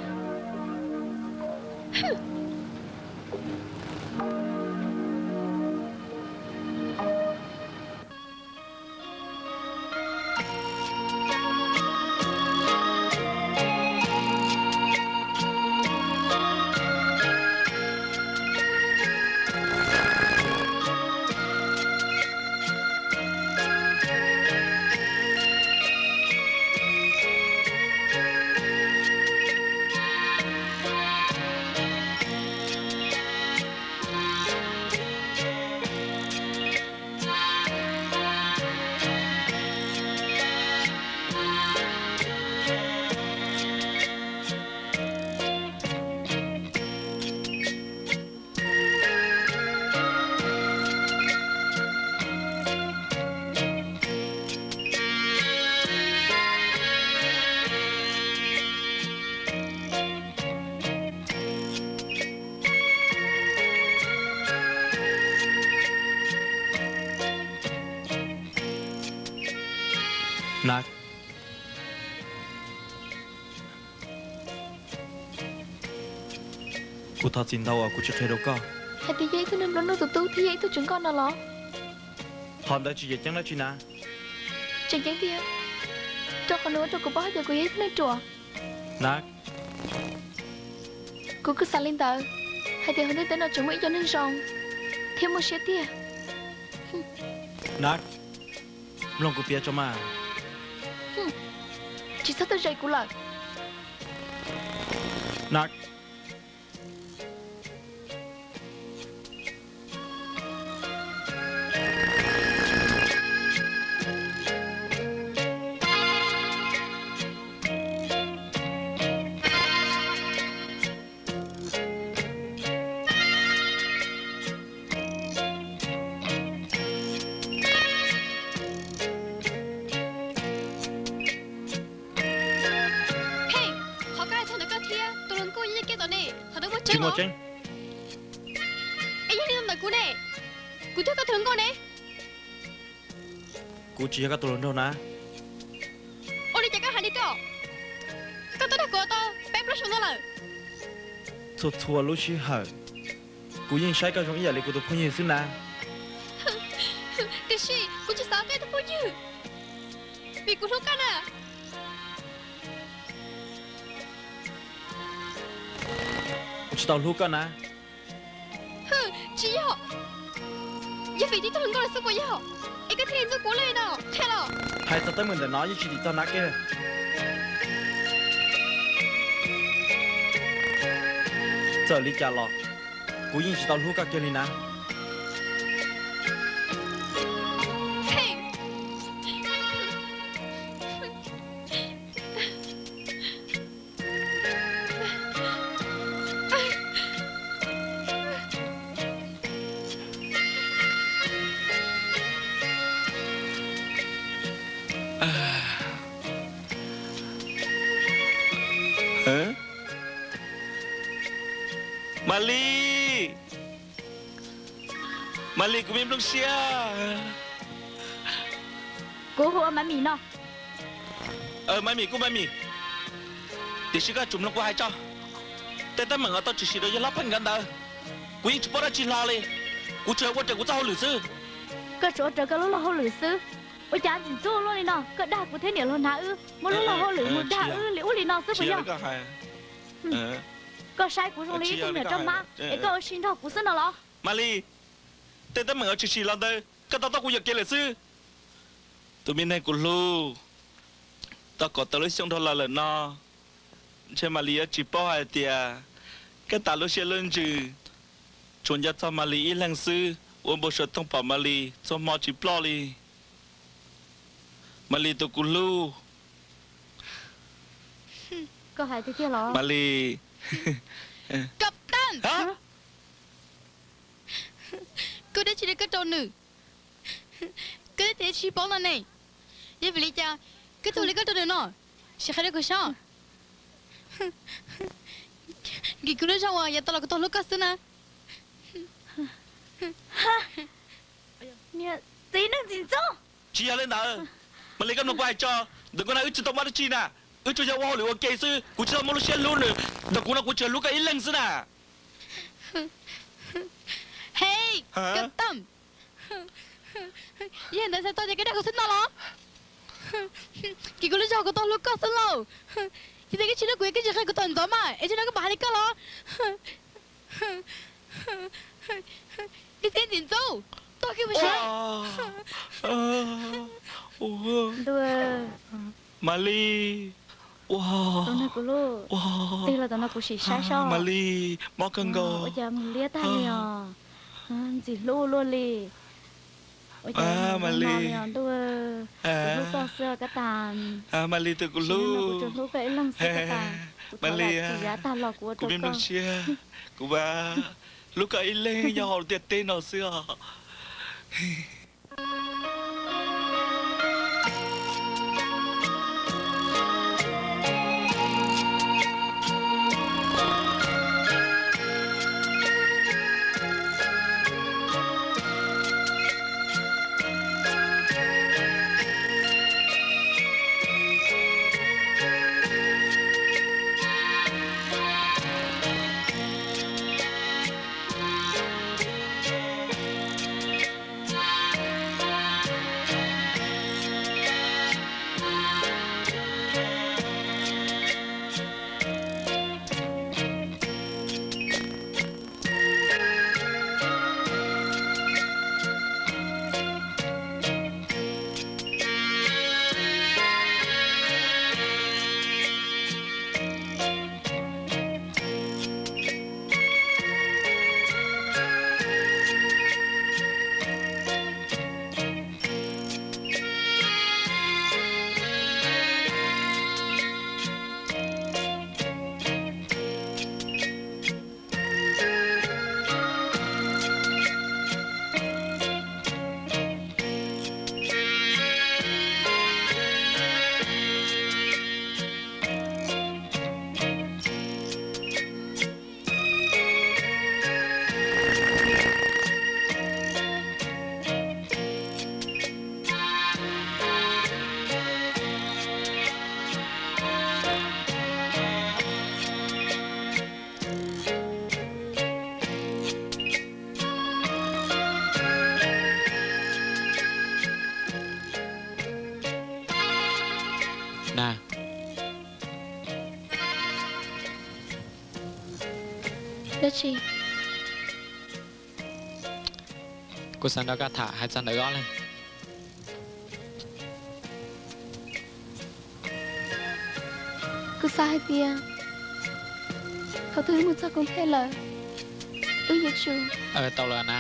Nav, kuv thov txim ntau uas kuv tsis qhia rau koj hais tias yog ib tug neeg nplua nuj tus tub thiab yog ib tug tswv nkauj no los? Qhov ntawd tsis yog ceeb dab tsi na. Tseem ceeb tiag, rau qhov nws ua rau kuv paub hais tias kuv yog ib tug neeg ruam. Nav, kuv kuj xav li ntawd, hais tias hauv ntiaj teb no tseem muaj ib co neeg zoo thiab muaj siab tiag. Nav, mloog kuv piav tso mas. Tsis txhob tuaj zais kuv lawm. Nav. Pheej, qhov koj hais txog ntawm koj thiab tus hluas nkauj yeej kiag tom ne, qhov ntawd muaj tseeb los? Es yog li ntawm kuv ne, kuv twb yog koj tus hluas nkauj ne. Kuv tsis yog koj tus hluas nraug na. Ua li cas koj hais li ko? Koj twb nrog kuv tau peb plaub xyoos no lawm. Txhua txhua lub sij hawm, kuv yeej saib koj zoo ib yam li kuv tus phooj ywg xwb na. Tiam sis kuv tsis xav koj tus phooj ywg, vim kuv hlub koj na. Kuv tsis tau hlub koj na. Tsis yog, yog vim tib tug hluas nkauj los xwb puas yog? Es koj thiaj li ntxub kuv li no, qhia los. Hais txog teeb meem ntawm no yeej tsis tim txog Nav kiag. Txawm li cas los kuv yeej tsis tau hlub koj kiag li na. Malis, Malis, kuv me nplooj siab. Kuv hu ua Maiv Mis no. Maiv Mis kuj Maiv Mis, tiam sis koj yuav tsum mloog kuv hais tso. Tej teeb meem uas tau tshwm sim rau yawg hlob Pheej nkawd ntawd, kuv yeej tsis paub dab tsi hlo li. Kuv tsuas yog ua raws kuv txoj hauj lwm xwb. Koj tsuas ua raws koj lub luag hauj lwm xwb. Ua cas ntxim ntxub luaj li no, koj dag kuv thiab niam laus hnav wb muab lub luag hauj lwm mus dag wb li ub li no xwb puas yog? Koj saib kuv zoo li ib tug me nyuam roj hmab es koj ua si nrog kuv xwb no los? Malis, tej teeb meem uas tshwm sim los ntawd koj tau taub kuv yuam kev lawm xwb. Tus me neeg kuv hlub, tau kaum tawm lub xyoo dhau los lawm no, ntshe Malis yuav tsis paub hais tias koj tas lub siab lub ntsws tsuas nco txog Malis ib leeg xwb, ua npau suav toog pom Malis txhua hmo tsis ploj li. Malis tus kuv hlub. Malis. Koj dab tsi li koj rau nws? Koj twb tias tsis paub no ne. Yog vim li cas koj thiaj ua li koj rau nws no? Sim qhia rau kuv saib. Nkim kuv lub zog uas yav tas los kuv tau hlub koj xwb na. Niag txiv neej txim ntxub. Tsis yog li ntawd. Malis, koj mloog kuv hais tso. Ntawm kuv no wb tsis tau muaj dab tsi na. Wb tsuas yog ua hauj lwm ua ke xwb, kuv tsis tau muaj lub siab hlub nws. Ntawm kuv no kuv tsuas hlub koj ib leeg xwb na. Hej, koj tam. Yog ntawd txhais tau tias koj dag kuv xwb no los? Nkim kuv lub zog kuv tau hlub koj xwb lauj. Yog tias koj tsis hlub kuv, koj tsis qhia kuv thaum ntxov mas es tsis no koj pom hais li koj los. Niag txiv neej txim ntxub, tuag kiag mus saib. Malis, ua, ua, Malis, mob kawg nkaus. Ua cas mus liab tag li os? Ntxim hlub luaj li. Ua cas mus no li os ntuj. Kuv hlub koj xwb koj tas. Malis tus kuv hlub, kuv tsuas hlub koj ib leeg xwb koj tas. Kuv thov lam txim yav tag los kuv ua rau koj. Kuv me nplooj siab, kuv mas hlub koj ib leeg nyob hauv ntiaj teb no xwb os. Na, dab tsi? Kuv xav nrog koj tham hais txog ntawm ob leeg. Kuv xav hais tias thaum twg wb mus txog koom thej lawm, wb yuav tsum. Tau lawm na.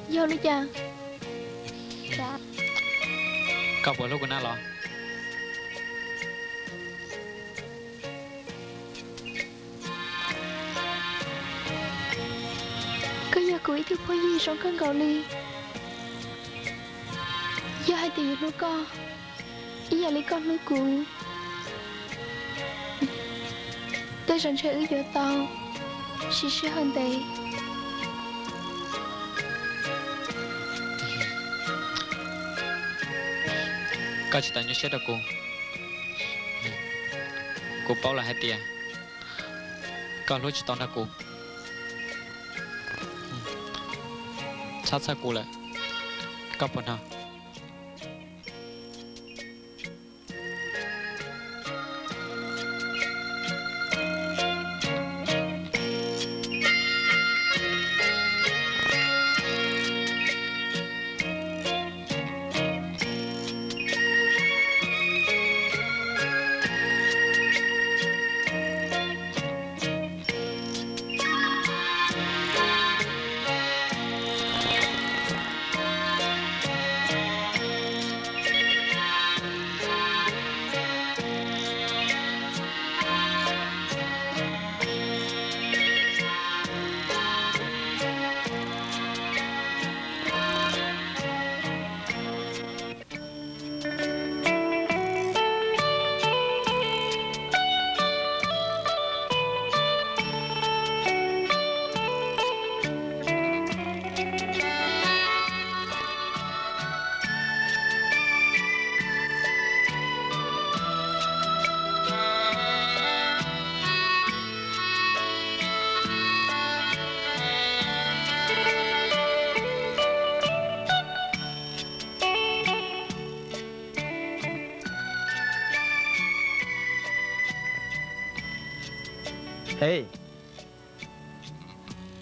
Yog li cas? Koj puas hlub kuv na los? Koj yog kuv ib tug phooj ywg zoo kawg nkaus li. Yog hais tias yuav hlub koj ib yam li koj hlub kuv, Tej zaum ntshe wb yuav tau siv sij hawm ntev. Koj tsis tau nyuaj siab rau kuv. Kuv paub lawm hais tias koj hlub tsis tau nrog kuv. Txhob txhawj kuv lawm, koj puas hnov?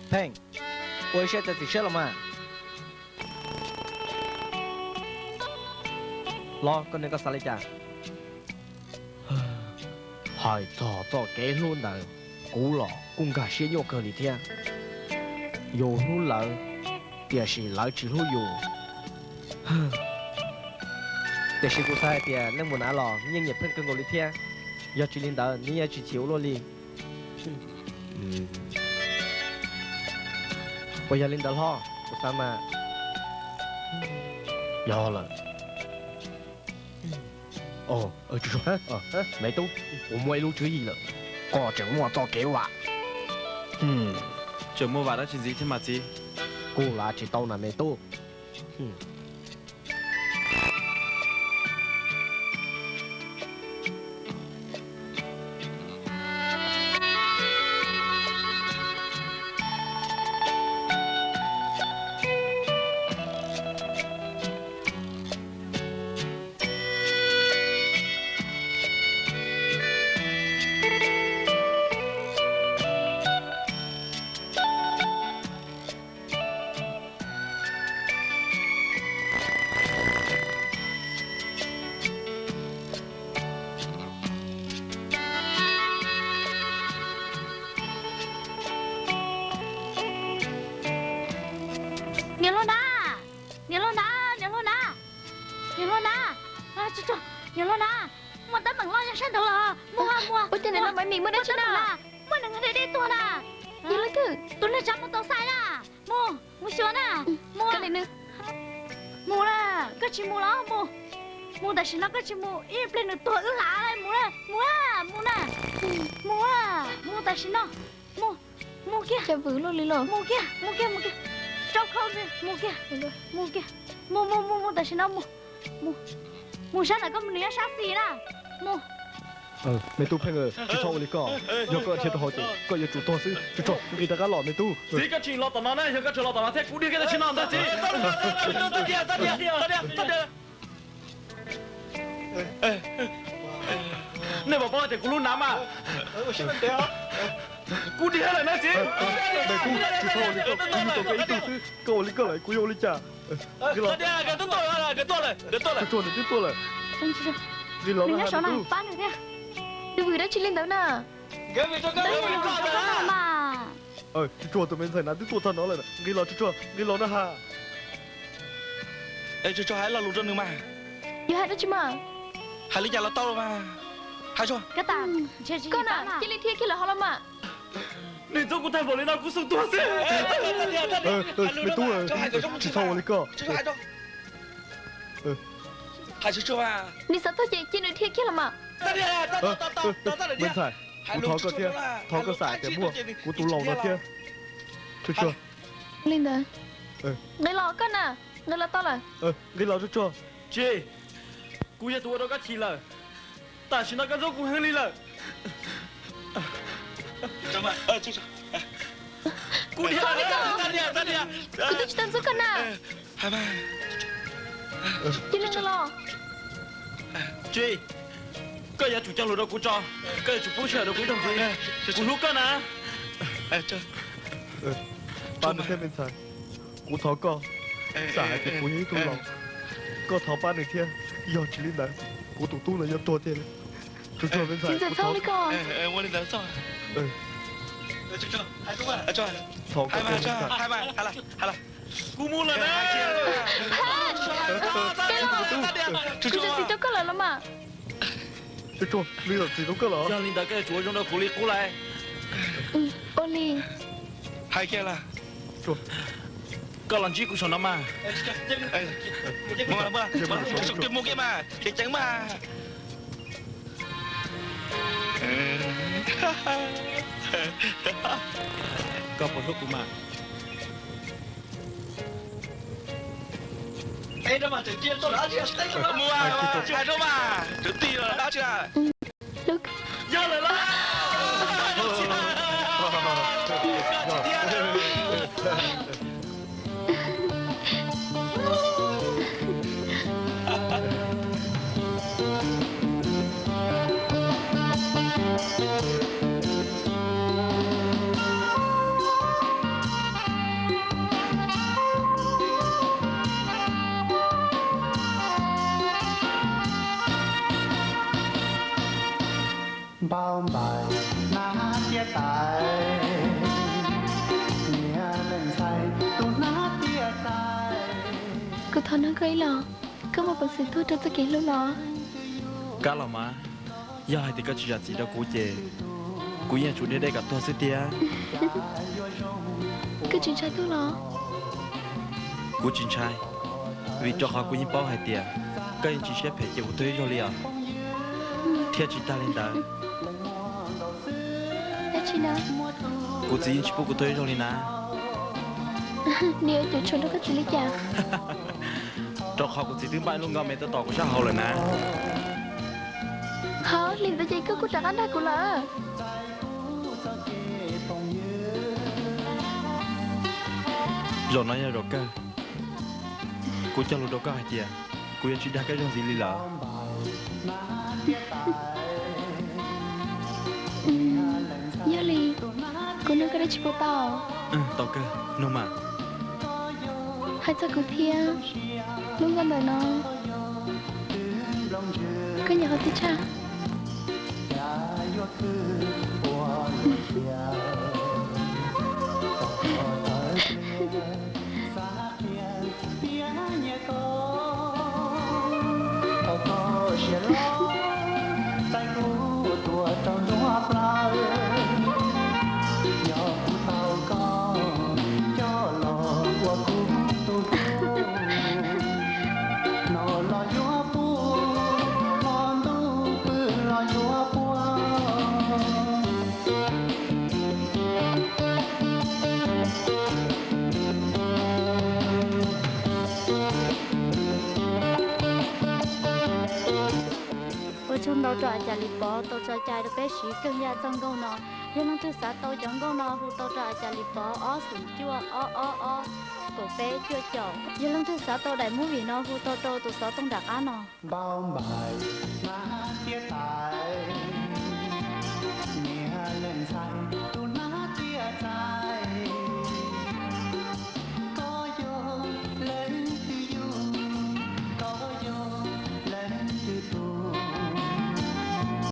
Pheej, ua ib siab txiav txim siab los mas. Los, koj niam koj xav li cas? Hais txog txoj kev hlub ntawd, kuv los kuj nkag siab nyuaj kawg li thiab. Yus hlub lawv, tiam sis lawv tsis hlub yus. Tiam sis kuv xav hais tias leej muam nav los yeej nyiam Pheej kawg nkaus li thiab. Yog tsis li ntawd nws yeej tsis chim ua luaj li. Puas yog li ntawd hlob? Kuv xav mas yog lawm. Me tub, kuv muaj ib lub tswv yim lawm. Koj tseem muaj txoj kev vam. Tseem muaj vam dab tsi ntxiv thiab mas txiv? Kuj lav tsis tau na me tub. Niam hluas na, niam hluas na, niam hluas na, niam hluas na, niam hluas na, muaj teeb meem loj nyob sab nraud los. Ua cas niam hluas Maiv Mis muaj dab tsi na? Muaj neeg deb deb tuag na. Tus neeg tsav mus tau xais na. Mus, mus xyuas na. Mus, mus na, koj tsis mus los mus. Mus tam sim no koj tsis mus ib pliag nws tuag wb hlav mus na, mus na, mus na, mus na, mus tam sim no. Mus, mus kiag, mus kiag, mus kiag, mus kiag. Rau khau, mus kiag, mus kiag. Mus, mus, mus, mus tam sim no mus. Mus sab ntawm koj mus nws nyob sab xis na. Mus. Me tub Pheej, tsis txhob ua li koj. Yog koj dhia rau hauv ces koj yuav tsum tuag xwb. Tsis txhob, nqis rov qab los me tub. Txiv, koj tsis los tom no na, yog koj tsis los tom no thiab kuv dhia kiag tam sim no ntag txiv. Nej puas paub tias kuv lub nav mas kuv dhia lawm na txiv. Me tub, tsis txhob ua li koj, kuv yug tau koj ib tug xwb, koj ua li koj lawm kuv yuav ua li cas? Tsuag tsuag, nws twb tuaj lawm. Nqis los na, pab nws thiab. Nws vwm dab tsi li ntawd na? Tsuag tsuag, tus me ntxhais nav twb tuaj txog no lawm, nqis los tsuag tsuag, nqis los na ha. Tsuag tsuag, hais lo lus rau nws mas. Yuav hais dab tsi mas? Hais li cas los tau los mas. Hais tsuag. Koj na, cia li dhia kiag lawm hov los mas. Nws ntxub kuv tag npaum li no kuv xum tuag xwb. Me tub, tsis txhob ua li koj. Hais tsuag tsuag, nws xav tuag ces cia nws dhia kiag los mas. Me ntxhais, Kuv thov koj thiab, thov koj xam tias muaj kuv tus laus no thiab. Tsuag tsuag. Li ntawd, nqis los koj na, nqis los tau lawm. Nqis los tsuag tsuag. Tsis, kuv yog tus ua rau koj chim lawm. Tam sim no koj ntxub kuv heev li lawm. Kuv niag, kuv twb tsis tau ntxub koj na. Cia li nqis los. Tsis, koj yuav tsum cog lus rau kuv tso, koj yuav tsum pub sij hawm rau kuv ib zaug ntxiv. Kuv hlub koj na. Pab nws thiab me ntxhais, kuv thov koj xam hais tias kuv yog ib tug laus, koj thov pab nws thiab, yog tsis li ntawd kuv tus tub no yuav tuag tiag li. Tsuag tsuag me ntxhais, kuv thov li ko. Thov koj thiab me ntxhais. Kuv mus lawm na. Kuv tsis txim rau koj lawm los mas. Tsuag tsuag, nws tsis txim rau koj lawm. Yog li ntawd koj yuav tsum ua zoo rau kuv li qub lauj. Ua li. Hais kiag lawm. Koj los ntsib kuv saum no mas. Mus kiag mas, ceev ceev mas. Koj puas hlub kuv mas? Mus, hais rau mas, tus tij los dab tsi? Yog lawm lauj. Npauj npaws hnab tiaj tais, niag leej ntxhais tus hnab tiaj tais. Kuv thov nug koj ib los, koj muaj peev xwm tuag rau txoj kev hlub los? Kab los mas, yog hais tias koj tsis zam txim rau kuv ces kuv yeej yuav tsum deb deb kom tuag xwb tiag. Koj tsis ntshai tuag los? Kuv tsis ntshai, vim rau qhov kuv yeej paub hais tias koj yeej tsis siab phem cia kuv tuag ib zaug li os. Thiab tsis tag li ntawd, dab tsi na? Kuv txiv yeej tsis pub kuv tuag ib zaug li na. Nws yuav cuam tshuam rau koj txiv li cas? Rau qhov kuv txiv twb npaj lub nkauj me tuaj tos kuv sab hauv lawm na. Hov, li ntawd ces koj kuj rov qab dag kuv lawm. Zaum no yog zaum kawg, kuv cog lus rau koj hais tias kuv yuav tsis dag koj ib zaug ntxiv li lawm. Yog li, kuv nug koj dab tsi puas tau? Tau kawg, nug mas. Hais txog kuv thiab lub nkauj ntawm no, koj nyiam qhov twg tshaj? Ua tsaug ntau rau A Cas Lis Pov tau tso cai rau peb siv kawg yam txoj nkauj no. Yog leej twg xav tau cov nkauj no hu tau rau A Cas Lis Pov ob xoom cuaj ob ob ob kaum peb cuaj caum. Yog leej twg xav tau daim movie no hu tau rau tus xov tooj nram qab no. Npauj npaws hnab tiaj tais, niag leej ntxhais